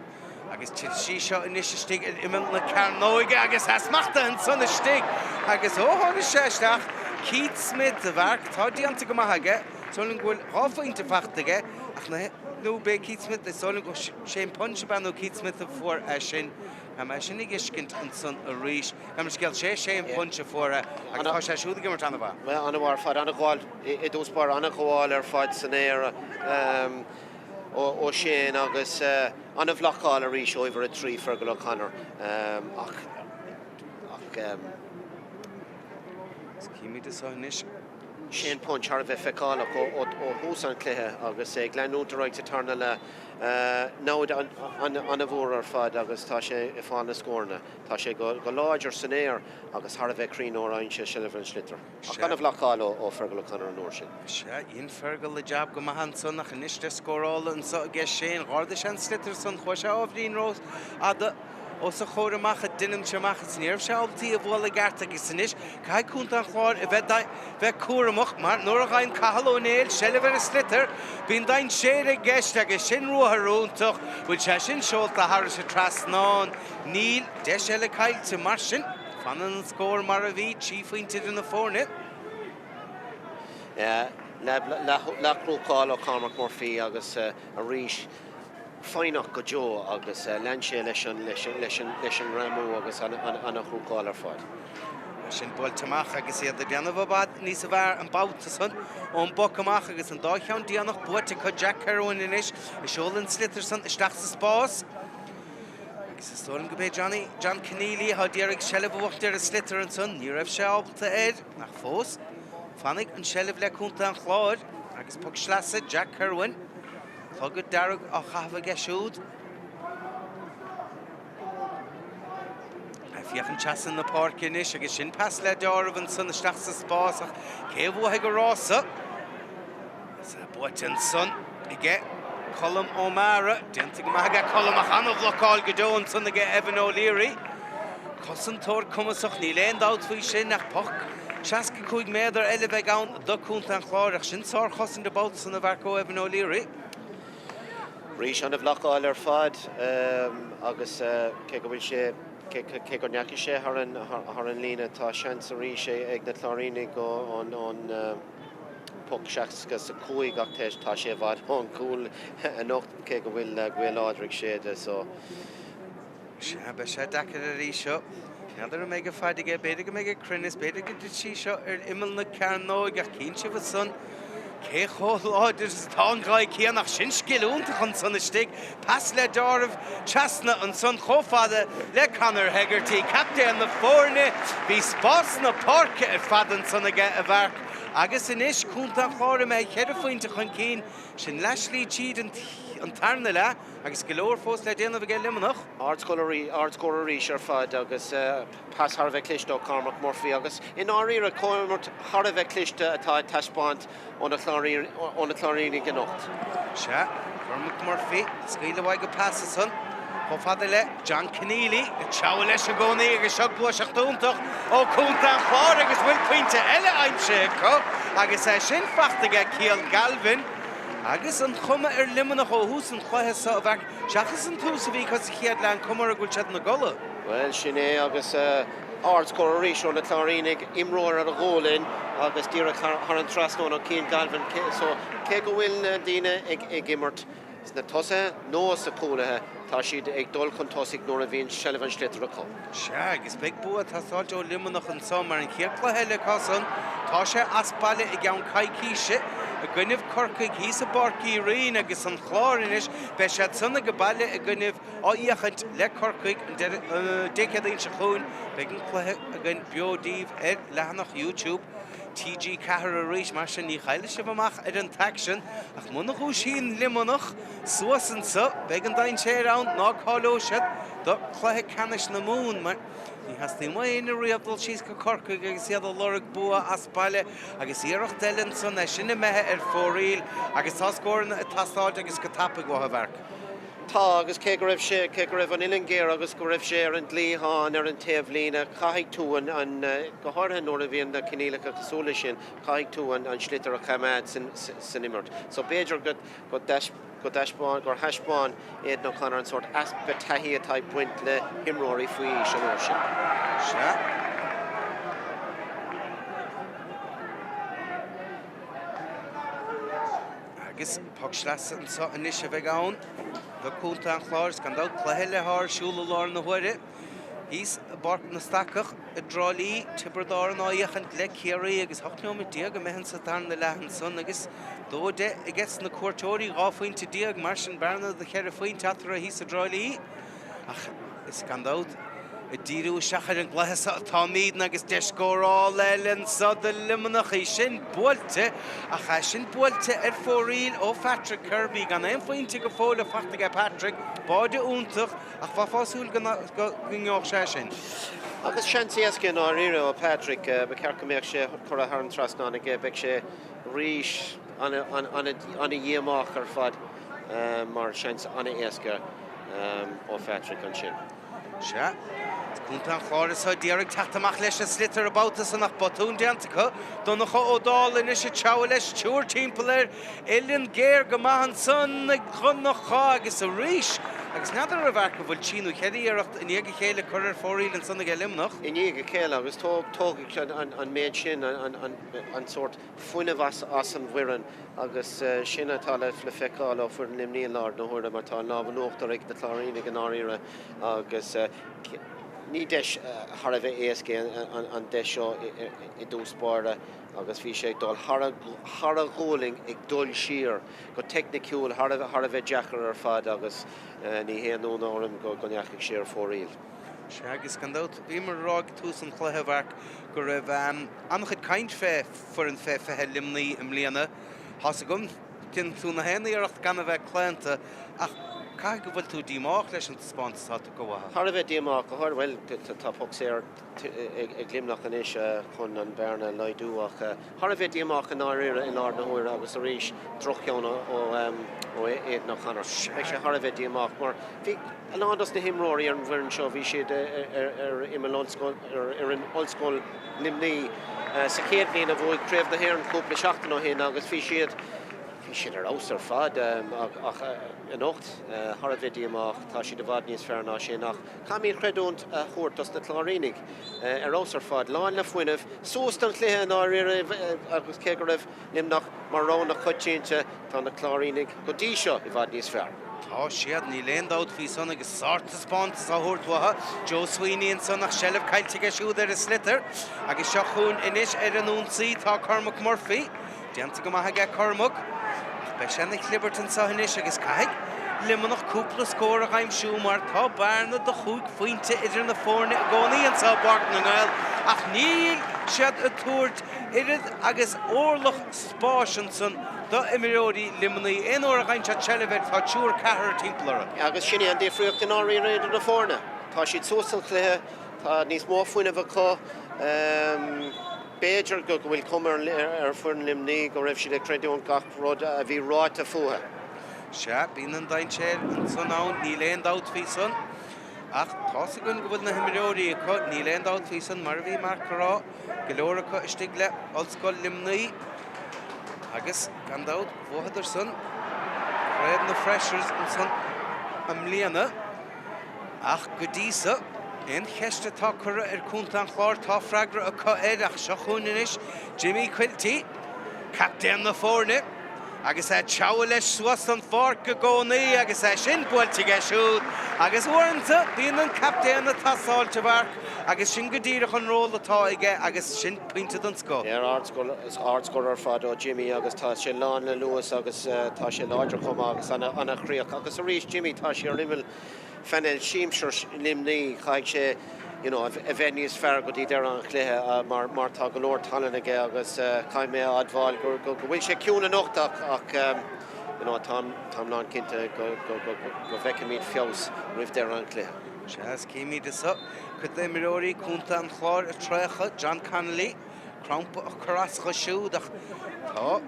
agus titfidh sí seo anois istigh ar imeall na cearnóige agus é smachtaithe ansan istigh agus ó tháinig sé isteach Keith Smith a mharc tá déanta go maith aige. Is dóigh liom go bhfuil 2 phointe fachta aige ach na nó b'é Keith Smith is dóigh liom go Shane Punch ab ea nó Keith Smith a fuair é sin. Tá mé sin ag fheiscint ansan arís. Gabh mo leithscéal, sé Shane Punch a fuair é agus tá sé siúd ag imirt an-mhaith. An-mhaith ar fad, an-ghabháil i dtús báire, an-ghabháil ar fad san aer ó Shane agus an-bhlocáil arís ó uimhir 3 Fergal O'Connor ach ach. Címid anseo anois. Shane Punch thar a bheith feiceálach ó thús an chluiche agus é ag leanúint ar aghaidh sa tarna leath. Namhaid an-mhór ar fad agus tá sé ag fáil na scóranna. Tá sé go láidir san aer agus thar a bheith cruinn nuair a fhaigheann sé seilbh ar an sliotar. Ach an-bhlocáil ó Fergal O'Connor an uair sin. Sea, dhein Fergal a jab go maith ansan ach anois deis scórála anso aige Shane. Dh'ardaigh sé an sliotar san, chuaigh sé ábhairín rófhada. Os a chomhair amach a deinimse amach is ní raibh sé ábalta í a bhualadh i gceart agus anois caithfidh Contae an Chláir a bheith bheith cúramach mar nuair a fhaigheann Cathal Ó Néill seilbh ar an sliotar bíonn dainséar i gceist agus sin ruathar iontach. Bhfuil sé sin seolta thairis an trasnán? Níl. Deis eile caillte mar sin. Fanann an scór mar a bhí, 3 phointe idir na foirne. Leath-chrúcáil ó Cormac Murphy agus arís Foighneach go deo agus lean sé leis an ngreamú agus an-chrúcáil ar fad. Sin buailte amach agus iad ag déanamh i bhfad níos fearr an babhta san ón bpoc amach agus an dá cheann déanach buaite acu. Jack Kirwan anois ag seoladh an sliotar san isteach sa spás agus is dóigh liom go b'é Johnny, John Keneally atá d'iarraidh seilbh a bhuachaint ar an sliotar ansan. Ní raibh sé ábalta air ach fós fanfaidh an seilbh le Contae an Chláir agus poc sleasa Jack Kirwan. Clogad dearg á chaitheamh aige siúd. Ag féachaint trasna na páirce anois agus sin pas le deáramh ansan isteach sa spás ach cé a bhuafaidh an rása? Is é buaite ansan aige Colm O'Meara. Déanta go maith aige Colm ach an-bhlocáil go deo ansan aige Evan O'Leary. Cosantóir cumasach, níl aon dabht faoi sin ach poc 65 méadar eile a bheidh ann do Chontae an Chláir ach sin sárchosaint an babhta san a mharc ó Evan O'Leary. Arís an-bhlocáil ar fad agus cé go bhfuil sé, cé go ndeachaigh sé thar an líne, tá seans arís ag na Cláirínigh ón poc 65 ach tá sé i bhfad ón gcúl anocht cé go bhfuil gaoth láidir ag séideadh so. Sea, beidh sé deacair arís seo. N'fheadar an mbeidh an faid aige, b'fhéidir go mbeidh an cruinneas, b'fhéidir go dtitfidh sí seo ar imeall na cearnóige ach cíonn sibh ansan cé chomh láidir is atá an ghaoth céanna ach sin scil iontach ansan istigh. Pas le deáramh trasna ansan chomh fada le Conor Hegarty, captaen na foirne. Bhí spás na páirce ar fad ansan aige a mharc agus anois Contae an Chláir imithe cheithre phointe chun cinn. Sin leathshlí tríd an tarna leath. Agus go leor fós le déanamh aige Luimneach. Ardscór arís ar fad agus pas thar a bheith cliste ó Cormac Murphy agus i ndáiríre comhimirt thar a bheith cliste atá ag taispeáint ó na Cláirínigh anocht. Sea, Cormac Murphy, scaoileadh uaidh an pas ansan chomh fada le John Conneely, ag treabhadh leis i gcónaí agus seo gluaiseacht iontach ó Chontae an Chláir agus bhfuil pointe eile aimsithe acu agus é sin fachta aige Cian Galvin. Agus an chuma ar Luimneach ó thús an chluiche seo, a Mharc, seachas an tús a bhí acu sa chéad leath, an cuma orthu go bhfuil siad ina gcodladh. Bhuel, sin é agus ardscór arís ó na Cláirínigh, imreoir ar a ghualainn agus díreach thar an trasnán ó Cian Galvin. So, cé go bhfuil na daoine ag imirt sna tosaithe nó sna cúlaithe, tá siad ag dul chun tosaigh nuair a bhíonn seilbh an sliotair acu. Sea, agus beidh bua ag teastáilt ó Luimneach anso mar an chéad chluiche eile acu san, tá sé as baile i gceann coicíse i gcoinnibh Corcaigh thíos i bPáirc Uí Rinn agus an Clár anois, beidh siad san age baile i gcoinnibh á fhiachaint le Corcaigh an deireadh Dé Céadaoin seo chugainn. Beidh an cluiche againn beo daoibh ar leathanach YouTube. TG4 arís, mar sin ní chaillfidh sibh amach ar an t-aicsean, ach muna dhúisíonn Luimneach suas anso, beidh an dainséar ann ná cáileoidh siad do chluiche ceannais na Mumhan, mar ní theastaíonn uaidh éinne riamh dul síos go Corcaigh agus iad ag lorg bua as baile, agus iarracht eile ansan, é sin imithe ar fóraoil, agus tá scóranna ag teastáilt agus go tapaidh uathu, a Mharc. Tá, agus cé go raibh sé, cé go raibh an uillinn géar agus go raibh sé ar an gcliathán, ar an taobhlíne, caithfidh tú an, an, go háirithe nuair a bhíonn na coinníollacha cosúil leis sin, caithfidh tú an, an sliotar a choimeád san, san imirt. So b'fhéidir go, go dtais, go dtaispeáin, gur thaispeáin Aidan O'Connor an sórt easpa taithí atá ag baint le himreoirí faoi aois an uair sin. Sea. Agus poc sleasa anseo anois a bheidh ann do Chontae an Chláir is gan dabht cluiche eile atá ar siúl i láthair na huaire thíos i bPáirc na Stacach i dTrá Lí, Tiobraid Árann á fhiachaint le Ciarraí agus 18 nóiméad imithe sa darna leath ansan agus 2-10 aige na cuairteoirí, 12 phointe mar sin bearna de cheithre phointe eatarthu thíos i dTrá Lí. Ach is gan dabht, ag díriú isteach ar an gcluiche seo atáimidne agus deis scórála eile anseo do Luimneach, í sin buailte, ach é sin buailte ar fóraoil ó Phatrick Kirby, gan aon phointe go fóill faighte aige Patrick, báide iontach, ach bheifeá ag súil go ngeobhadh sé sin. Agus seans éasca i ndáiríre ó Patrick, ba cheart go mbeadh sé curtha thar an trasnán aige, beidh sé arís ana-dhíomách ar fad mar seans ana-éasca. ó Phatrick ansin. Sea. Is Contae an Chláir anseo ag iarraidh teacht amach leis an sliotar an babhta san ach botún déanta acu. Donncha Ó Dálaigh anois ag treabhadh leis, triúr timpeall air. Uillinn géar go maith ansan ag Donncha agus arís agus n'fheadar a Mharc an bhfuil trí nó cheithre iarracht i ndiaidh a chéile curtha ar fóraoil ansan aige Luimneach. I ndiaidh a chéile agus tógfaidh an méid sin an sórt fuinneamh as an bhfoireann agus sin atá le feiceáil ó foireann Luimnigh i láthair na huaire mar tá an lámh in uachtar ag na Cláirínigh i ndáiríre agus ní deis thar a bheith éasca é an deis seo i dtús báire agus bhí sé ag dul thar a ghualainn ag dul siar go teicniciúil thar a bheith deacair ar fad agus ní haon ionadh orm go ndeachaigh sé ar fóraoil. Sea agus gan dabht bhíomar ag rá ag tús an chluiche a Mharc go raibh an-chuid caint fé foireann fé 20 Luimnigh i mbliana. Tá's agam, déanann tú na haon iarracht gan a bheith claonta, ach caithfidh go bhfuil tú díomách leis an taispeántas atá tugtha uathu. Thar a bheith díomách, go háirithe, bhuel, tá poc saor ag Luimneach anois chun an bhearna a laghdú ach thar a bheith díomách i ndáiríre i láthair na huaire agus arís droch-cheann ó Aidan O'Connor. Beidh sé thar a bheith díomách mar bhí a lán dos na himreoirí ar an bhfoireann seo, bhí siad ar imeall ollscoil, ar fhoireann Ollscoil Luimnigh sa chéad bhliain a bhuaigh Craobh na hÉireann cúpla seachtain ó shin agus bhí siad, bhí siad ar fheabhas ar fad ach anocht, thar a bheith díomách, tá siad i bhfad níos fearr ná sin ach caithfimid creidiúint a thabhairt dos na Cláirínigh, ar fheabhas ar fad, lán le fuinneamh, suas don chluiche i ndáiríre agus cé go raibh Luimneach mar rogha na coitianta, tá na Cláirínigh go dtí seo i bhfad níos fearr. Tá siad, níl aon dabht faoi san agus sártaispeántas á thabhairt uathu. Joe Sweeney ansan ach seilbh caillte aige siúd ar an sliotar agus seo chugainn anois ar an ionsaí tá Cormac Murphy. Déanta go maith aige Cormac ach beidh sé ina chlibirt anseo anois agus caithfidh Luimneach cúpla scór a aimsiú mar tá bearna de chúig phointe idir na foirne i gcónaí anseo i bPáirc na nGael ach níl siad ag tabhairt oiread agus orlach spáis ansan do imreoirí Luimnigh. Aon uair a fhaigheann siad seilbh air tá triúr ceathrar timpeall orthu. Agus sin é an difríocht i ndáiríre idir na foirne. Tá siad suas don chluiche, tá níos mó fuinnimh acu. B'fhéidir go bhfuil cuma ar foireann Luimnigh go raibh siad ag creidiúint gach rud a bhí ráite fúthu. Sea, bíonn an dainséar ansan ann, níl aon dabht faoi san. Ach tá's againn go bhfuil na himreoirí acu, níl aon dabht faoi san, mar a bhí Marc a rá. Go leor acu istigh le Ollscoil Luimnigh agus, gan dabht, bhuadar san. Craobh na Freshers ansan i mbliana ach go dtí so, aon cheist atá curtha ar Chontae an Chláir tá freagra acu air ach seo chugainn anois Jimmy Quilty, captaen na foirne agus é ag treabhadh leis suas an pháirc i gcónaí agus é sin buailte aige siúd agus uaireanta bíonn an captaen ag tasáilt a mharc agus sin go díreach an ról atá aige agus sin pointe den scoth. Ard-scór ar fad ó Jimmy agus tá sé lán le luas agus tá sé láidir chomh maith agus ana-chríoch. Agus arís Jimmy, tá sé ar imeall phainéal sinsir Luimnigh, caithfidh sé you know a bheith níos fearr go dtí deireadh an chluiche mar mar tá go leor tallann aige agus caithfidh mé a admháil go go bhfuil sé ciúin anocht ach ach you know táim táim lán cinnte go go go go bhfeicfimid feabhas roimh deireadh an chluiche. Sea, is címid anso cuid d'imreoirí Contae an Chláir ag traochadh, John Connolly, crampa ag cur as dho siúd ach tá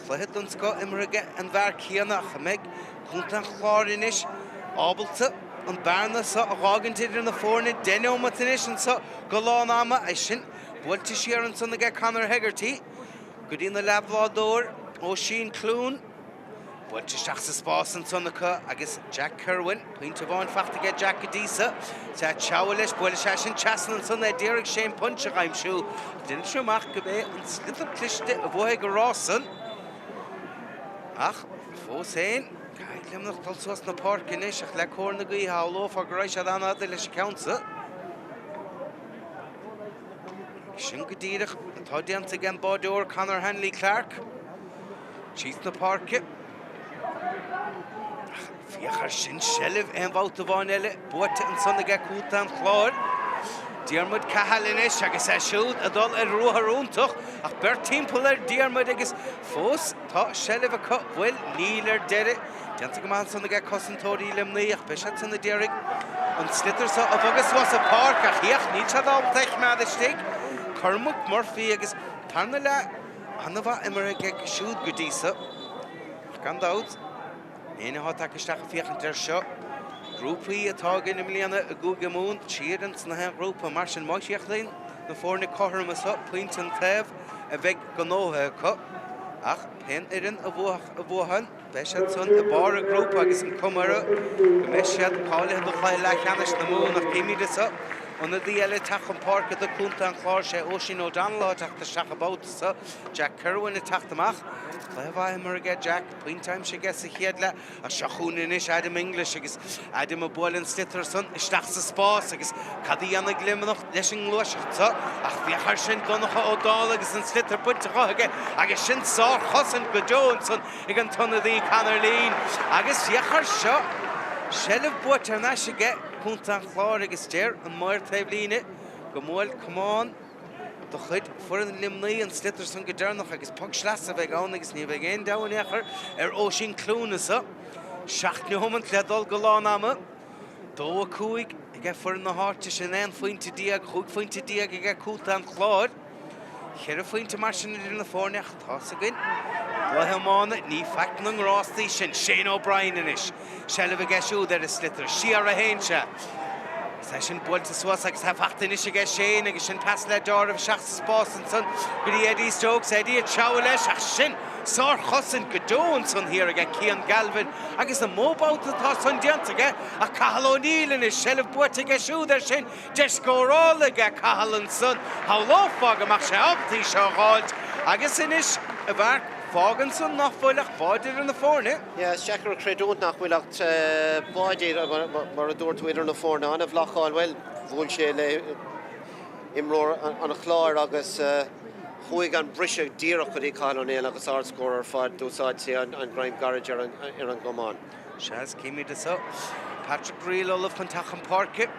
cluiche den scoth imeartha aige an bhfear céanna ach an mbeidh Contae an Chláir anois ábalta an bearna seo a dh'fhágaint idir na foirne 10 neomat anois anso go lán ama é sin buailte siar ansan aige Conor Hegarty go dtí na leathbhádóir Oisín Clune. Buailte isteach sa spás ansan acu agus Jack Kirwan, pointe amháin fachta aige Jack go dtí so. Is é ag treabhadh leis, buaileann sé sin trasna ansan é d'iarraidh Shane Punch a dh'aimsiú. Déanann sé amach go b'é an sliotar cliste a bhuafaidh an rás san. Ach fós féin, caithfidh Luimneach dul suas na páirce anois ach le cóir na gaoithe shamhlófá go raibh siad an-fhada leis an ceann so. Sin go díreach atá déanta ag an báideoir Conor Hanley Clarke. Síos na páirce. Ach féach air sin, seilbh aon bhabhta amháin eile buaite ansan aige Contae an Chláir. Diarmuid Cahill anois agus é siúd ag dul ar ruathar iontach ach beirt timpeall ar Diarmuid agus fós tá seilbh acu. Bhuel, níl ar deireadh. Déanta go maith ansan aige cosantóirí Luimnigh ach beidh siad san a d'iarraidh an sliotar seo a bhogadh suas an pháirc ach féach, níl siad ábalta é a choimeád istigh. Cormac Murphy agus tarna leath An-mhaith imeartha aige siúd go dtí so. Ach gan dabht, éinne atá tagtha isteach ag féachaint air seo, grúpaí atá againn i mbliana i gCúige Mumhan, 3 fhoireann sna haon ghrúpa. Mar sin, má chríochnaíonn na foirne cothrom anso, pointe an taobh a bheidh gnóthaithe acu. Ach pén fhoireann a bhuachan, Beidh siad san i barr an ghrúpa agus an cuma orthu go mbeidh siad cáilithe do chluiche leathcheannais na Mumhan ach címid anso ionadaí eile ag teacht chun páirce do Chontae an Chláir, sé Oisín O'Donnell atá ag teacht isteach an babhta seo, Jack Kirwan ag teacht amach. Cluiche mhaith imeartha aige Jack, pointe aimsithe aige sa chéad leath ach seo chugainn anois Adam English agus Adam ag bualadh an sliotar san isteach sa spás agus cad a dhéanfaidh Luimneach leis an ngluaiseacht seo ach féach air sin Donncha Ó Dálaigh agus an sliotar bainte dhe aige agus sin sárchosaint go deo ansan ag an t-ionadaí Conor Leen agus féach air seo seilbh buaite thar n-ais aige Contae an Chláir agus deir an maor taobhlíne go mbuail camán de chuid foireann Luimnigh an sliotar san go deireanach agus poc sleasa a bheidh ann agus ní bheidh aon deabhadh in aon chor ar Oisín Clune anso. 7 neomat le dul go lán ama. 2, 5 aige foireann na háite sin, 11 phointe, 15 phointe aige Contae an Chláir. Cheithre phointe mar sin idir na foirne ach tá's againn i gcluiche iomána ní faic na ngrástaí sin. Shane O'Brien anois. Seilbh aige siúd ar an sliotar. Siar a théann sé. Is é sin buailte suas agus é fachta anois aige Shane agus sin pas le deáramh isteach sa spás ansan go dtí Eddie Stokes. Eddie ag treabhadh leis ach sin sárchosaint go deo ansan thiar aige Cian Galvin agus an mó babhta atá san déanta aige ach Cathal O'Neill anois, seilbh buaite aige siúd air sin. Deis scórála aige Cathal ansan. Shamhlófá go mbeadh sé ábalta í seo a dh'fháilt agus anois a Mharc, fágann san nach bhfuil ach báide idir na foirne. Yeah, is deacair a chreidiúint nach bhfuil ach báide, mar a dúirt tú, idir na foirne. An-bhlocáil, bhuel, bhuail sé le imreoir an Chláir agus chuaigh an briseadh díreach go dtí Cathal O'Neill agus ardscór ar fad. D'úsáid sé an greim gairid ar an gcamán. Sea, is címid anso Patrick Breel ullamh chun teacht chun páirce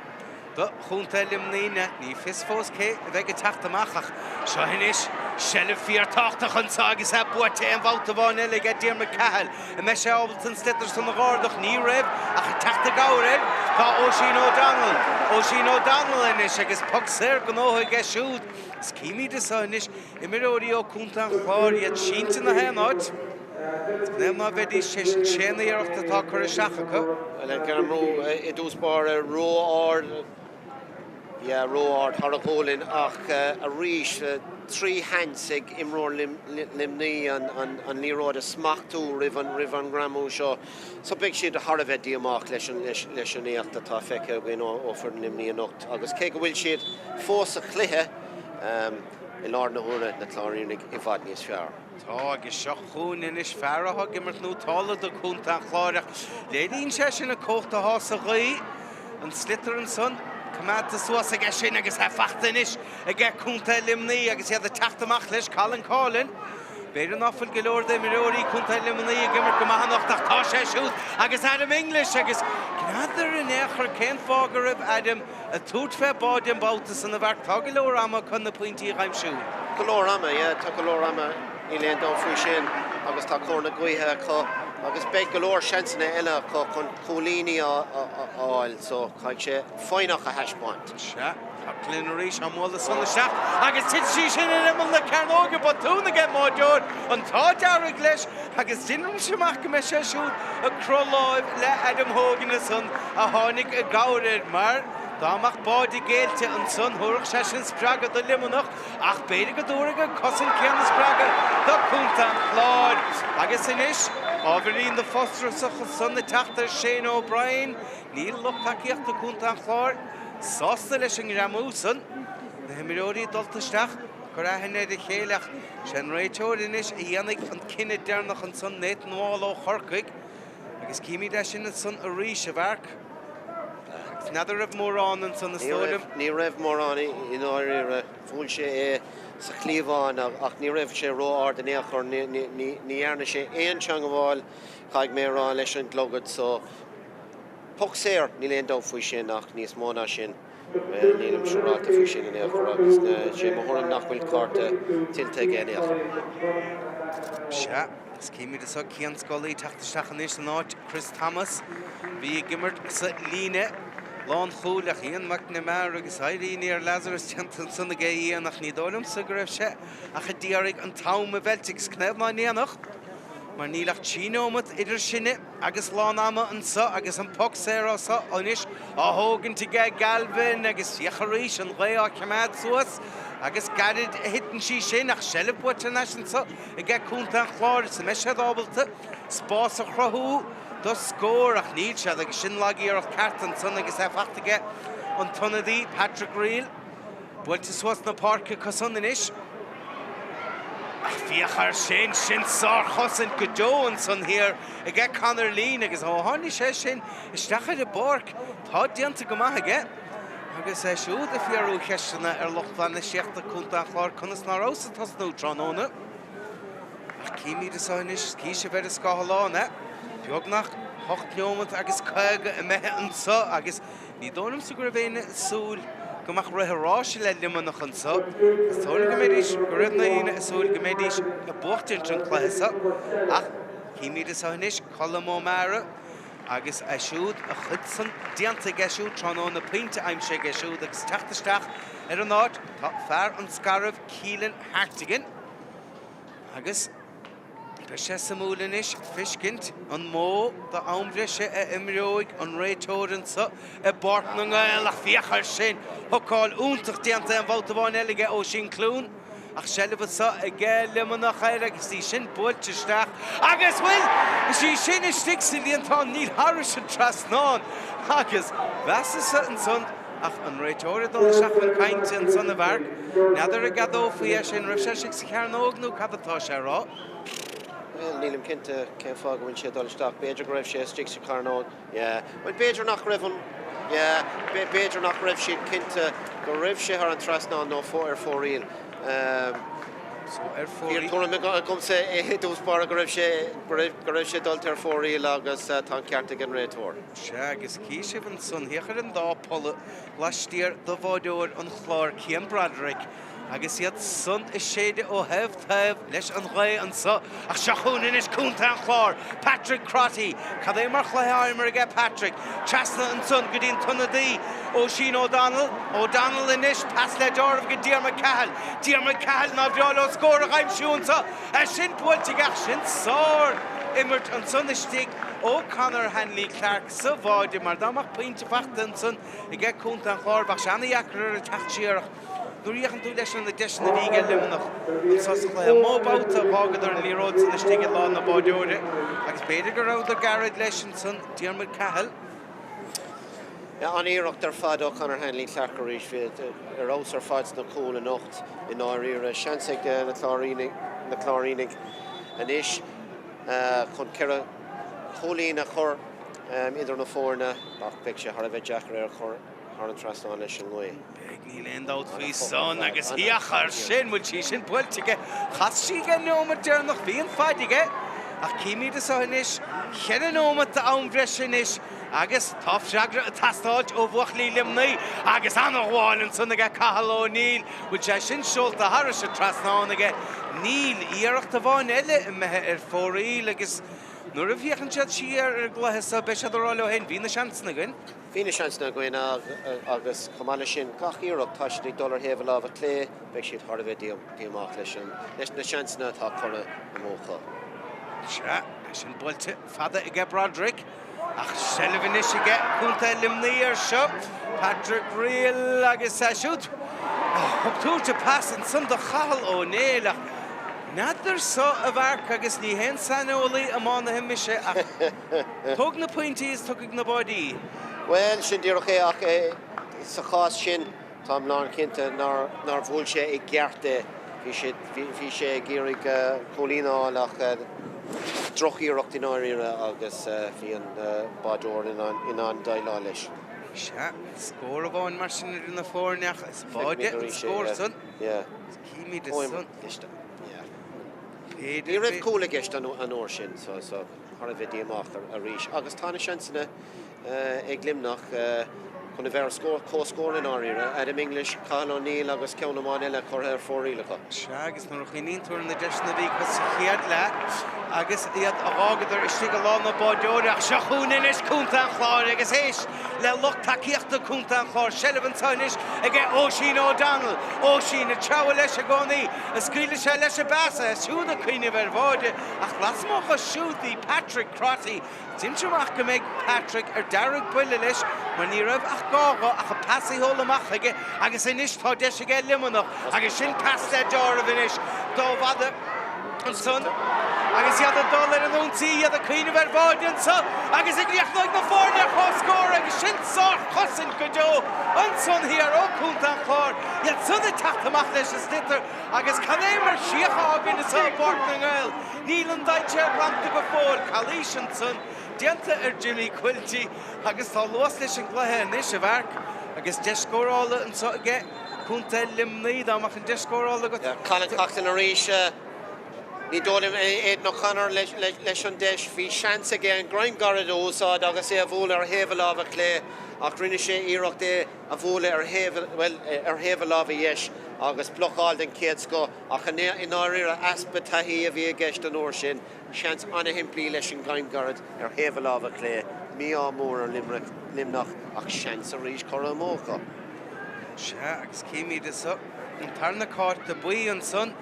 do chontae Luimnigh. Ní fios fós cé a bheidh ag teacht amach ach seo anois seilbh fíorthábhachtach anso agus é buaite aon bhabhta amháin eile aige Diarmuid Cahill. An mbeidh sé ábalta an sliotar san a dh'ardach? Ní raibh ach ag teacht i gcabhair air tá Oisín O'Donnell. Oisín O'Donnell anois agus poc saor gnóthaithe aige siúd. Is címid anso anois imreoirí ó Chontae an Chláir, iad sínte 'na haon áit. Is gné ná bheidís tar éis an tréan iarracht atá curtha isteach acu. Bhuel, an brú i dtús báire ró-ard. Yeah, ró-ard thar a ghualainn ach arís 3 sheans ag imreoir Luimnigh an liathróid a smachtú roimh an ngreamú seo. So beidh siad thar a bheith díomách leis an éacht atá feicthe againn ó foireann Luimnigh anocht agus cé go bhfuil siad fós sa chluiche, i láthair na huaire, na Cláirínigh i bhfad níos fearr. Tá, agus seo chugainn anois fear atá ag imirt nótálta do Chontae an Chláir ach léiríonn sé sin an cumhacht atá sa ghaoth. An sliotar ansan coimeádta suas aige sin agus é fachta anois aige Contae Luimnigh agus iad ag teacht amach leis, Colin Coughlan. B'fhéidir ná fuil go leor d'imreoirí Contae Luimnigh ag imirt go maith anocht ach tá sé siúd agus Adam English agus n'fheadar in aon chor cén fáth go raibh Adam ag tabhairt fé báide an babhta san a Mharc. Tá go leor ama acu na pointí a dh'aimsiú. Go leor ama, yeah, tá go leor ama, níl aon dabht faoi sin agus tá cóir na gaoithe acu agus beidh go leor seansanna eile acu chun cúilíní a fháil so caithfidh sé foighneach a thaispeáint. Sea, tá Glynn arís á mbualadh san isteach agus titeann sí sin ar imeall na cearnóige, botún aige an báideoir, an t-ádh dearg leis agus deinimse amach go mbeidh sé siúd ag croth láimh le Adam Hogan ansan a tháinig i gcabhair air mar dá mbeadh báide géillte ansan thabharfadh sé sin spreagadh do Luimneach ach b'fhéidir go dtabharfaidh an cosaint céanna spreagadh do Contae an Chláir. Agus anois, ábhairín de fhustrasach ansan ag teacht ar Shane O'Brien. Níl lucht tacaíochta Contae an Chláir sásta leis an ngreamú san. Na himreoirí dulta isteach, ag cur aithne ar a chéile ach sé an réiteoir anois a dhéanfaidh an cinneadh deireanach ansan, Nathan Wall ó Chorcaigh. Agus címid é sin ansan arís, a Mharc. Agus n'fheadar raibh mórán ansan is dóigh liom. Ní raibh mórán i ndáiríre. Bhuail sé é sa chliabhán ach ní raibh sé ró-ard in aon chor. Ní dhearna sé aon teangmháil, caithfidh mé a rá, leis an gclogad so poc saor, níl aon dabht faoi sin ach níos mó ná sin, nílim siúráilte faoi sin in aon chor agus sé mo thuairim nach bhfuil cárta tuillte aige in aon chor. Sea. Agus címid anso Cian Scully teacht isteach anois in áit Chris Thomas. Bhí ag imirt sa líne lánchúil ach Ian McNamara agus éirí aniar Lazarus déanta ansan aige Ian ach ní dóigh liomsa go raibh sé ach a d'iarraidh an t-am a mheilt agus cnámh ná n-éanach mar níl ach 3 neomat idir sinne agus lán ama anso agus an poc saor anso anois á thógaint aige Galvin agus féach arís an ghaoth á choimeád suas agus gairid a thiteann sí sin ach seilbh buaite thar n-ais anso aige Contae an Chláir is an mbeidh siad ábalta spás a chruthú do scór ach níl siad agus sin lag-iarracht ceart ansan agus é fachta aige an t-ionadaí Patrick Reil buailte suas na páirce acu san anois. Ach féach air sin, sin sár-chosaint go deo ansan thiar aige Conor Leen agus ó tháinig sé sin isteach ar an bpáirc tá déanta go maith aige. Agus é siúd ag fiafraí ceisteanna ar lucht bainistíochta Contae an Chláir conas ná rabhas ag tosnú tráthnóna. Ach címid anso anois, chí sibh ar an scáthlán é. Beagnach 8 neomat agus 50 imithe anso agus ní dóigh liomsa go raibh éinne ag súil go mbeadh rith an ráis le Luimneach anso. Is dóigh liom go mbeidís, go raibh na daoine ag súil go mbeidís ag buachtaint an cluiche seo. Ach címid anso anois Colm O'Meara. Agus é siúd, a chuid san déanta aige siúd tráthnóna, pointe aimsithe aige siúd agus teacht isteach ar an áit, tá fear an Scairbh, Keelan Hartigan. Agus beidh sé suimiúil anois feiscint an mó d'am bhreise a imreoidh an réiteoir anso i bPáirc na nGael ach féach air sin, hocáil iontach déanta aon bhabhta amháin eile aige Oisín Clune. Ach seilbh anso aige Luimneach air agus í sin buailte isteach agus, bhuel, is í sin istigh sa líontán, níl thairis an trasnán agus mheasas-sa ansan ach an réiteoir ag dul isteach chun cainte ansan a Mharc, n'fheadar an gceadófaí é sin, raibh sé istigh sa chearnóg nó cad atá sé a rá? Bhuel, nílim cinnte cén fáth go bhfuil sé ag dul isteach, b'fhéidir go raibh sé istigh sa chearnóg. Yeah. Bhuel, b'fhéidir nach raibh an, yeah, b'fhéidir nach raibh siad cinnte go raibh sé thar an trasnán nó ar fóraoil. So, ar fóraoil. Bhí an tuairim agamsa i dtús báire go raibh sé, go raibh, go raibh sé dulta ar fóraoil agus tá an ceart ag an réiteoir. Sea, agus chí sibh ansan, féach ar an dá polla laistiar de bháideoir an Chláir, Cian Broderick. Agus iad san ag séideadh ó thaobh taobh leis an ghaoth anso. Ach seo chugainn anois Contae an Chláir, Patrick Crotty. Cad é mar chluiche á imirt aige Patrick. Trasna ansan go dtí an t-ionadaí, Oisín O'Donnell. O'Donnell anois, pas le deáramh go Diarmuid Cahill. Diarmuid Cahill, nár bhreá leo scór a dh'aimsiú anso. É sin buailte aige ach sin sár imirt ansan istigh. ó Conor Hanley Clarke sa bháide mar dá mbeadh pointe fachta ansan aige Contae an Chláir bheadh sé ana-dheacair orthu teacht siar ach nuair a fhéachann tú leis ar na deiseanna a bhí aige Luimneach anso sa chluiche mó babhta a dh'fhágadar an liathróid san istigh i lán na báideoire agus b'fhéidir go rabhadar gairid leis ansan Diarmuid Cahill. An-iarracht ar fad ó Conor Hanley Clarke arís. Bhí ar fheabhas ar fad sna cúil anocht i ndáiríre. Seans ag na Cláirínigh anois chun ceithre chúilín a chur idir na foirne ach beidh sé thar a bheith deacair é a chur thar an trasnán leis an ngaoth. Beidh, níl aon dabht faoi san agus féach air sin, bhfuil sí sin buailte aige? Chas sí aige an neomat deireanach, bhí an faid aige ach címid anso anois, cheithre nóimeat d'am bhreise anois agus tá freagra ag teastáilt ó bhuachaillí Luimnigh agus ana-ghabháil ansan aige Cathal O'Neill, bhfuil sé sin seolta thairis an trasnán aige? Níl, iarracht amháin eile imithe ar fóraoil agus nuair a bhféachann siad siar ar an gcluiche seo beidh siad ag rá leo féin, bhí na seansanna againn. Bhí na seansanna againn agus chomh maith leis sin, gach iarracht, tá siad ag dul ar thaobh a láimhe clé, beidh siad thar a bheith díomách leis leis na seansanna atá curtha amú acu. Sea, é sin buailte fada aige Broderick ach seilbh anois aige Contae Luimnigh air seo, Patrick Riel agus é siúd ag tabhairt an pas ansan do Chathal Ó Néill ach n'fheadar so a Mharc agus ní haon saineolaí iománaithe mise ach Tóg na pointí is tiocfaidh na báidí. Bhuel, sin díreach é ach sa chás sin táim lánchinnte nár bhuail sé i gceart é. Bhí sé, bhí sé ag iarraidh cúilín a fháil ach drochiarracht i ndáiríre agus bhí an báideoir in ann, in ann déileáil leis. Sea, scór amháin mar sin idir na foirne ach is báide an scór san. Címid ansan. Ní raibh cúl i gceist an uair sin so, so. thar a bheith díomách arís agus tá na seansanna ag Luimneach chun a bheith ar comhscór i ndáiríre, Adam English, Cathal O'Neill agus ceann amháin eile curtha ar fóraoil acu. Sea, agus nuair a chuimhníonn tú ar na deiseanna a bhí acu sa chéad leath agus iad a dh'fhágadar istigh i lán na báideoire ach seo chugainn anois Contae an Chláir agus éist le lucht tacaíochta Contae an Chláir, seilbh anseo anois aige Oisín O'Donnell, Oisín ag treabhadh leis i gcónaí, a scaoileann sé leis an bpas, é siúd ag cuimhneamh ar bháide. Ach lasmuigh dho siúd bhí Patrick Crotty. Déanaimse amach go mbeidh Patrick ar dearg-bhuille leis mar ní raibh ach gá dho ach an pas a sheoladh amach chuige agus anois tá deis aige Luimneach agus sin pas le deáramh anois dá bhfada ansan agus iad ag dul ar an ionsaí, iad ag cuimhneamh ar bháide anso agus a gcríochnóidh na foirne ar chomhscór agus sin sár-chosaint go deo ansan thiar ó Chontae an Chláir, iad san ag teacht amach leis an sliotar. Agus cad é mar chríoch atá againn anso i bPáirc na nGael? Níl an dainséar bainte go fóill, calaois ansan déanta ar Jimmy Quilty agus tá luas leis an gcluiche anois, a Mharc, agus deis scórála anso aige Contae Luimnigh. Dá mbeadh an deis scórála agat. Colin Coughlan arís. Ní dóigh liom Aidan O'Connor leis an deis. Bhí seans aige an greim gairid a úsáid agus é a bhualadh ar thaobh a láimhe clé ach rinne sé iarracht é a bhualadh ar thaobh, bhuel, ar thaobh a láimhe dheis agus blocáil den chéad scoth ach i ndáiríre easpa taithí a bhí i gceist an uair sin. Seans an-shimplí leis an greim gairid ar thaobh a láimhe clé. Mí-ádh mór ar Luimneach ach seans arís curtha amú acu. Sea, agus címid anso an tarna cárta buí ansan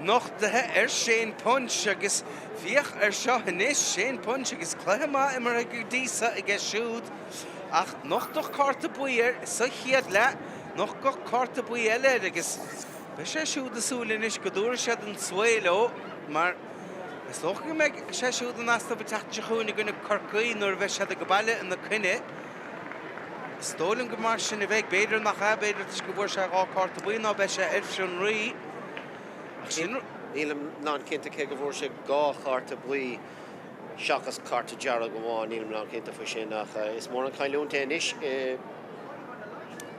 nochtaithe ar Shane Punch agus féach air seo anois, Shane Punch agus cluiche maith imeartha go dtí so aige siúd. Ach nochtadh cárta buí air sa chéad leath, nochtadh cárta buí eile air agus beidh sé siúd ag súil anois go dtabharfaidh siad an svae leo mar is dócha go mbeidh sé siúd in easnamh an tseachtain seo chugainn i gcoinne Corcaí nuair a bheidh siad ag baile ina coinne. Is dóigh liom go mar sin a bheidh. B'fhéidir nach ea, b'fhéidir toisc go bhfuair sé 2 cárta buí ná beidh sé ar fionraí. Ach sin. Nílim lánchinnte cé go bhfuair sé 2 chárta buí. seachas cárta dearg amháin, nílim lánchinnte faoi sin ach is mór an chailliúint é anois.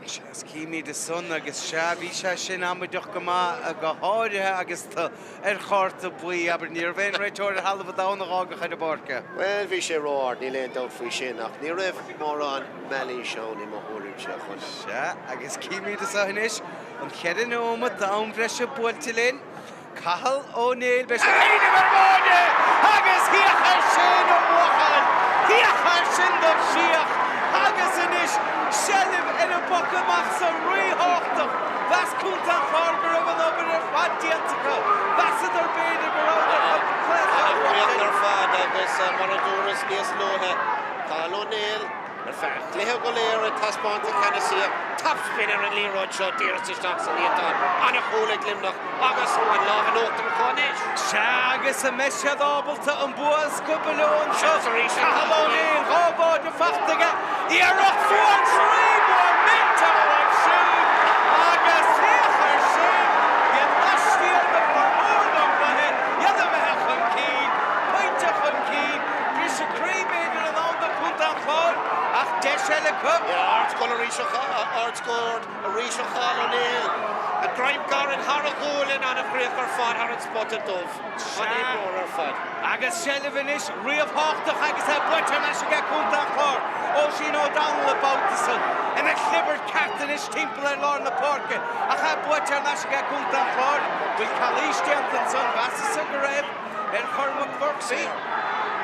Sea, is címid ansan agus sea, bhí sé sin amaideach go maith, go háirithe agus tú ar chárta buí, abair, ní raibh aon réiteoir ar thalamh an domhain a dh'fhágfadh ar an bpáirc é. Bhuel, bhí sé ró-ard, níl aon dabht faoi sin, ach ní raibh mórán mailís ann i mo thuairimse chun. Sea, agus címid anso anois an cheithre neomat d'am bhreise buailte linn. Cathal Ó Néill, beidh sé ag cuimhneamh ar bháide agus féach air sin a bhuachaill! Féach air sin do chríoch! Agus anois seilbh ar an bpoc amach so ríthábhachtach. Mheas Contae an Chláir go raibh an obair ar fad déanta acu. Mheasadar b'fhéidir go rabhadar chun cluiche a An-chríoch bhuachaint. ar fad agus. Agus mar a dúras níos luaithe, Cathal Ó Néill ar feadh an chluiche go léir ag taispeáint a cheannasaíocht. Topspin ar an liathróid seo díreach isteach sa líontán. An-chúl ag Luimneach agus an lámh in uachtar acu anois. Sea, agus an mbeidh siad ábalta an bua a scuabadh leo anseo? Cathal Ó Néill, 2 bháide fachta aige, iarracht fuar croí mór millteach uaidh siúd agus féach air sin, iad laistiar do formhór den gcluiche, iad imithe chun cinn, pointe chun cinn, briseadh croí b'fhéidir in ann do Chontae an Chláir ach deis eile acu. Ardscór arís ardscór arís ó Chathal Ó Néill. An greim gairid thar a ghualainn, an-chríoch ar fad thar an spota dubh. An-imreoir ar fad. Agus seilbh anois ríthábhachtach agus é buaite thar n-ais aige Contae an Chláir. Oisín O'Donnell an babhta san. Ina chlibirt ceart anois timpeall ar lár na páirce ach é buaite thar n-ais aige Contae an Chláir. Bhfuil calaois déanta ansan? Mheasas-sa go raibh ar Chormac Burke. Saor.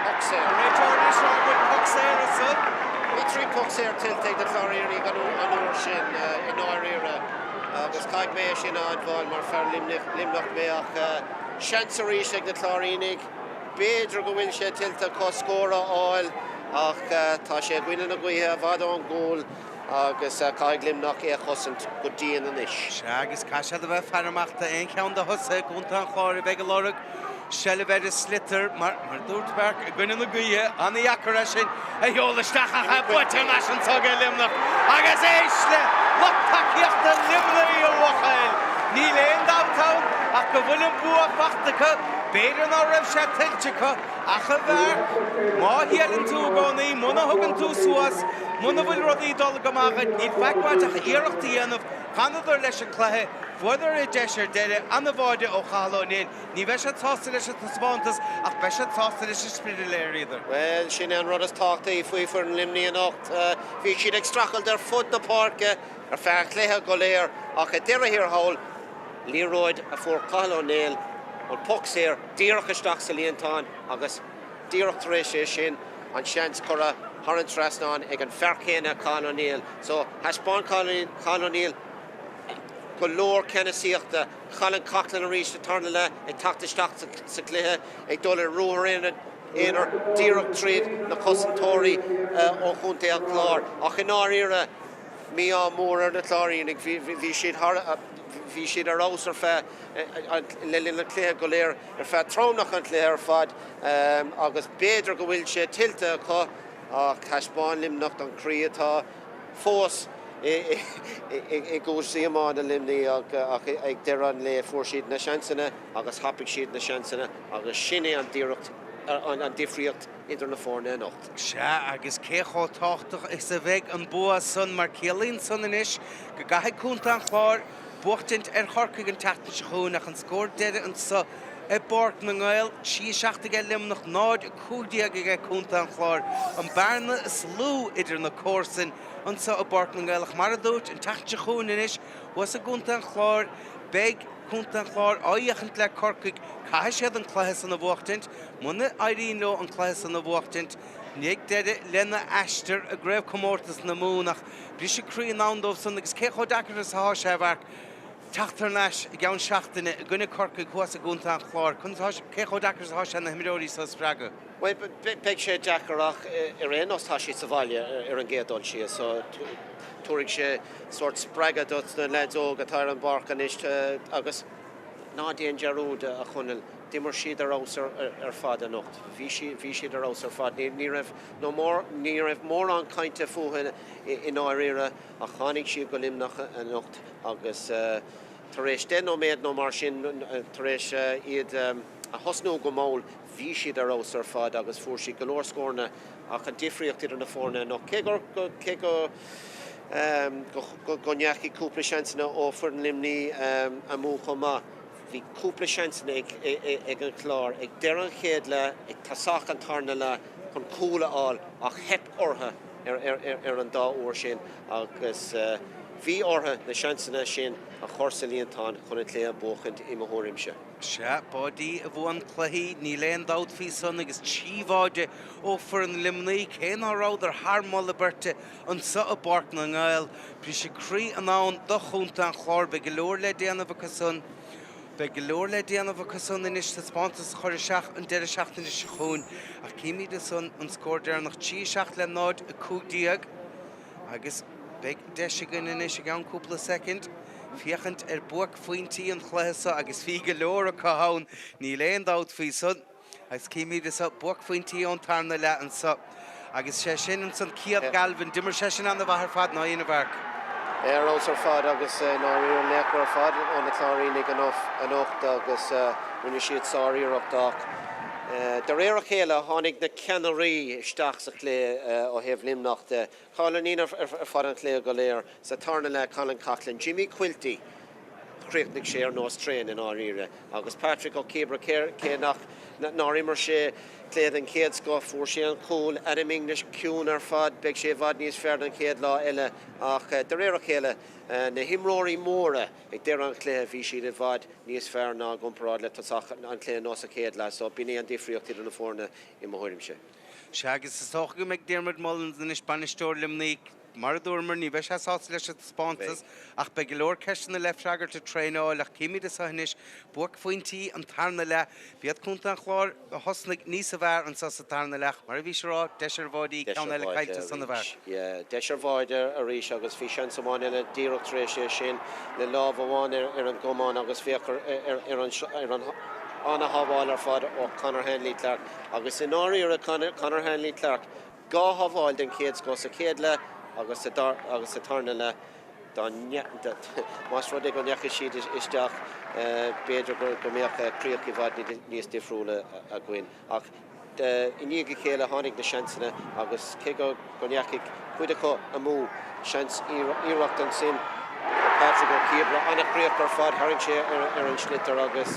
Poc saor. An réiteoir anois á bhfuil poc saor ansan. Bhí 3 poc saor tuillte ag na Cláirínigh an uair sin i ndáiríre agus caithfidh mé é sin a admháil mar fear Luimneach mé ach seans arís ag na Cláirínigh. B'fhéidir go bhfuil sé tuillte acu scór a fháil ach tá sé i gcoinne na gaoithe i bhfad ón gcúl agus caithfidh Luimneach é a chosaint go dian anois. Sea agus caithfidh siad a bheith ag faire amach d'aon cheann de thosaithe i gContae an Chláir a bheidh ag lorg seilbh ar an sliotar, mar a dúirt Mark, i gcoinne na gaoithe, an-dheacair é sin a sheoladh isteach ach é buaite thar n-ais anso ag Luimneach agus éist le lucht tacaíochta Luimnigh, a bhuachaill! Níl aon dabht ann ach go bhfuil an bua fachta acu, b'fhéidir ná raibh sé tuillte acu ach a Mharc, má thriaileann tú i gcónaí, muna thugann tú suas, muna bhfuil rudaí ag dul go maith dhuit, níl faic uait ach iarracht a dhéanamh, D'fhanadar leis an cluiche, fuaireadar an deis ar deireadh, an-bháide ó Chathal Ó Néill. Ní bheidh siad sásta leis an taispeántas ach beidh siad sásta leis an sprid a léiríodar. Bhuel, sin é an rud is tábhachtaí faoi foireann Luimnigh anocht. Bhí siad ag streachailt ar fud na páirce ar feadh an chluiche go léir ach ag deireadh thiar thall, liathróid a fuair Cathal Ó Néill, an poc saor, díreach isteach sa líontán agus díreach tar éis é sin, an seans curtha thar an trasnán ag an fear céanna, Cathal Ó Néill. So, thaispeáin Cathal Ó Néill go leor ceannasaíochta. Colin Coughlan arís sa tarna leath ag teacht isteach sa chluiche, ag dul ar ruathar aonair díreach tríd na cosantóirí ó chontae an Chláir. Ach i ndáiríre, mí-ádh mór ar na Cláirínigh. Bhí siad thar, bhí siad ar fheabhas ar feadh, le linn an chluiche go léir, ar feadh tromlach an chluiche ar fad agus b'fhéidir go bhfuil sé tuillte acu ach thaispeáin Luimneach an croí atá fós i gcúrsaí iomána Luimnigh ach ag deireadh an lae fuair siad na seansanna agus thapaigh siad na seansanna agus sin é an an difríocht idir na foirne anocht. Sea, agus cé chomh tábhachtach is a bheidh an bua san mar ciallaíonn san anois go gcaithfidh Contae an Chláir buachtaint ar Chorcaigh an tseachtain seo chugainn ach an scór deiridh anso i bPáirc na nGael, 3, 7 aige Luimneach, 0, 15 aige Contae an Chláir, an bearna is lú idir na comharsain anso i bPáirc na nGael. Ach mar a dúirt, an tseachtain seo chugainn anois thuas i gContae an Chláir, beidh Contae an Chláir á fhiachaint le Corcaigh. Caithfidh siad an cluiche san a bhuachtaint. Muna éiríonn leo an cluiche san a bhuachtaint, beidh deireadh lena aistear i gCraobhchomórtas na Mumhan. Ach briseadh croí in ann dóibh san agus cé chomh deacair is atá sé, a Mharc, teacht thar n-ais i gceann seachtaine i gcoinne Corcaigh thuas i gContae an Chláir. Conas atá sé, cé chomh deacair is atá sé na himreoirí seo a spreagadh? Bhuel, beidh sé deacair ach ar aon nós tá siad sa bhaile ar an gcéad dul síos so tabharfaidh sé sórt spreagadh do na leaids óga atá ar an bpáirc anois agus ná déan dearúd, a Chonaill, d'imir siad ar fheabhas ar fad anocht. Bhí siad, bhí siad ar fheabhas ar fad. Ní, ní raibh, nó mór, ní raibh mórán cainte fúthu i ndáiríre ach tháinig siad go Luimneach anocht agus tar éis 10 nóiméad nó mar sin, tar éis iad a thosnú go mall, bhí siad ar fheabhas ar fad agus fuair siad go leor scóranna ach an difríocht idir na foirne anocht, cé gur, cé go, go ndeachaigh cúpla seansanna ó foireann Luimnigh amú chomh maith, bhí cúpla seansanna ag an Chlár ag deireadh an chéad leath, ag tosach an tarna leath chun cúl a fháil ach theip orthu ar an dá uair sin agus bhí orthu na seansanna sin a chur sa líontán chun an cluiche a bhuachaint i mo thuairimse. Sea, báidí a bhuann cluichí, níl aon dabht faoi san agus 3 bháide ó foireann Luimnigh, cé ná rabhadar thar moladh beirte anso i bPáirc na nGael. Briseadh croí in ann do chontae an Chláir, beidh go leor le déanamh acu san. Beidh go leor le déanamh acu san anois taispeántas a chur isteach an deireadh seachtaine seo chugainn ach címid ansan an scór deireanach, 3, 7 le 0, 15 agus beidh deis againn anois i gceann cúpla soicind féachaint ar buaicphointí an chluiche seo agus bhí go leor acu ann, níl aon dabht faoi san. Agus címid anso buaicphointí ón tarna leath anso. Agus sé sin ansan Cian Galvin. D'imir seisean ana-mhaith ar fad, ná dhein a Mharc? Ar fheabhas ar fad agus i ndáiríre laochra ar fad ó na Cláirínigh anocht agus rinne siad sár-iarracht ach de réir a chéile tháinig na ceannairí isteach sa chluiche ó thaobh Luimneach de. Cathal O'Neill ar fad an chluiche go léir sa tarna leath, Colin Coughlan, Jimmy Quilty, Chríochnaigh sé ar nós traein i ndáiríre agus Patrick Ó Ciabair, cé nach nár imir sé cluiche den chéad scoth, fuair sé an cúl. Adam English ciúin ar fad, beidh sé i bhfad níos fearr don chéad lá eile ach de réir a chéile, na himreoirí móra ag deireadh an chluiche, bhí siad i bhfad níos fearr ná i gcomparáid le tosach an chluiche nó sa chéad leath so b'in é an difríocht idir na foirne i mo thuairimse. Sea, agus is dócha go mbeidh Diarmuid Mullins anois, bainisteoir Luimnigh, Mar a dúramar, ní bheidh sé sásta leis an taispeántas ach beidh go leor ceisteanna le freagairt ag traenáil ach címid anso anois buaicphointí an tarna leath. B'iad Contae an Chláir a thosnaigh níosa bhfearr anso sa tarna leath. Mar a bhís a rá, deis ar bháide, Deis ceann ar eile bháide caillte ansan a arís. Mharc. Yeah, deis ar bháide arís agus bhí seans amháin eile díreach tar éis é sin le lámh amháin ar an gcamán agus féach ar ar an ar an ana-shábháil ar fad ó Conor Hanley Clarke agus i ndáiríre Conor Hanley Clarke 2 shábháil den chéad scoth sa chéad leath agus sa tarna leath. Más rud é go ndeachaigh siad isteach, b'fhéidir go mbeadh críoch i bhfad níos difriúla againn. Ach i ndiaidh a chéile tháinig na seansanna agus cé go ndeachaigh cuid acu amú, seans iarracht ansin ó Patrick Ó Ciabair, an-chríoch ar fad, tharraing sé ar an sliotar agus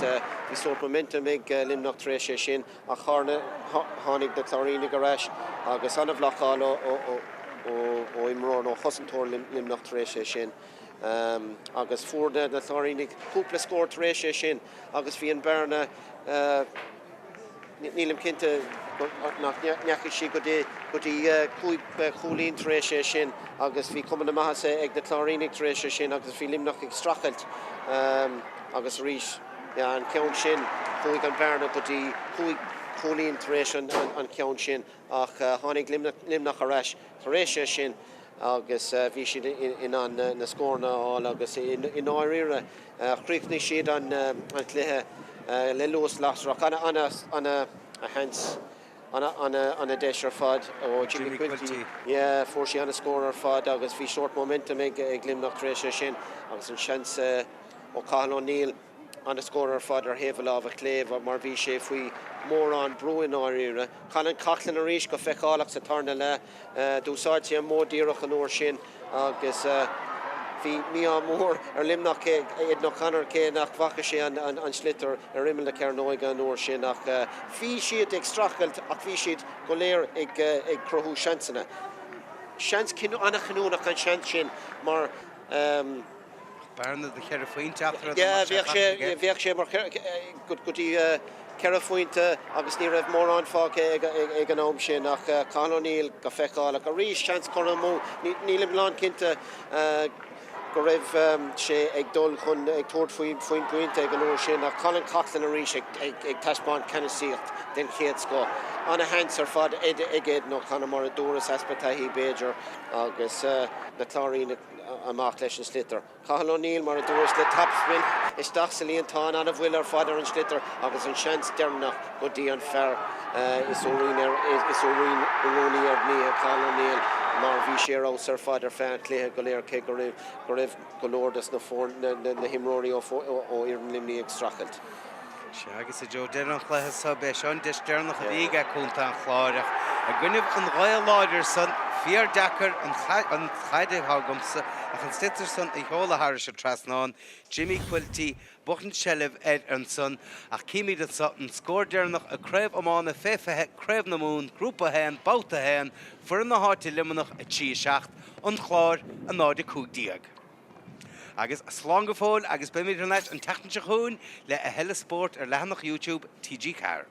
bhí sórt momentum ag Luimneach tar éis é sin. Ach tháinig na Cláirínigh ar ais agus an-bhlocáil ó imreoir nó chosantóir Luimneach tar éis é sin. Agus fuair na Cláirínigh cúpla scór tar éis é sin agus bhí an bearna, nílim cinnte nach ndeachaigh sí go dtí 5 chúilín tar éis é sin agus bhí cuma na maitheasa ag na Cláirínigh tar éis é sin agus bhí Luimneach ag streachailt agus arís. An ceann sin, chuaigh an bhearna go dtí chúig chúilín tar éis an cheann sin ach tháinig Luimneach ar ais tar éis é sin agus bhí siad in ann na scóranna a fháil agus i ndáiríre chríochnaigh siad an cluiche le luas lasrach. Ana-sheans, ana-dheis ar fad ó Jimmy Quilty. Fuair sé ana-scór ar fad agus bhí sórt momentum ag Luimneach tar éis é sin agus an seans Ó Cathal O'Neill, ana-scór ar fad ar thaobh a láimhe clé mar bhí sé faoi mhórán brú i ndáiríre. Colin Coughlan arís go feiceálach sa tarna leath. D'úsáid sé an modh díreach an uair sin agus bhí mí-ádh mór ar Luimneach, Aidan O'Connor, cé nach bhfaca sé an sliotar ar imeall na cearnóige an uair sin ach bhí siad ag streachailt ach bhí siad go léir ag cruthú seansanna. Seans an-chinniúnach an seans sin mar. Bearna de cheithre phointe eatarthu dá mbeadh sé caite aige. Bheadh sé mar go dtí ceithre phointe agus ní raibh mórán fágtha ag an am sin ach Cathal O'Neill go feiceálach arís, seans curtha amú. Nílim lánchinnte go raibh sé ag dul chun ag tabhairt faoin bpointe ag an uair sin ach Colin Coughlan arís ag taispeáint ceannasaíocht den chéad scoth. Ana-sheans ar fad ag Aidan O'Connor mar a dúras, easpa taithí b'fhéidir agus na Cláirínigh. amach leis an sliotar. Cathal O'Neill, mar a dúras, le topspin isteach sa líontán, an-bhuille ar fad ar an sliotar agus an seans deireanach go dtí an fear is oiriúnaí ar gnaithe, Cathal O'Neill, mar bhí sé ar fheabhas ar fad ar feadh an chluiche go léir cé go raibh go leor des na himreoirí ó fhoireann Luimnigh ag streachailt. Sea, agus i dtreo deireadh an chluiche seo, b'é seo an deis deireanach a bhí aige Contae an Chláir, ach i gcoinnibh an ghaoth láidir san, fíor deacair an chaid atá agamsa, ach an sliotar san a sheoladh thairis an trasnán, Jimmy Quilty, buachan seilbh air ansan, ach címid anso an scór deireanach i Craobh Iomána fé 20, Craobh na Mumhan, Grúpa 1, Babhta 1, foireann na háite Luimneach 3, 7, An Clár 0, 15. Agus slán go fóill agus beimid thar n-ais an tseachtain seo chugainn le a thuilleadh spóirt ar leathanach YouTube TG4.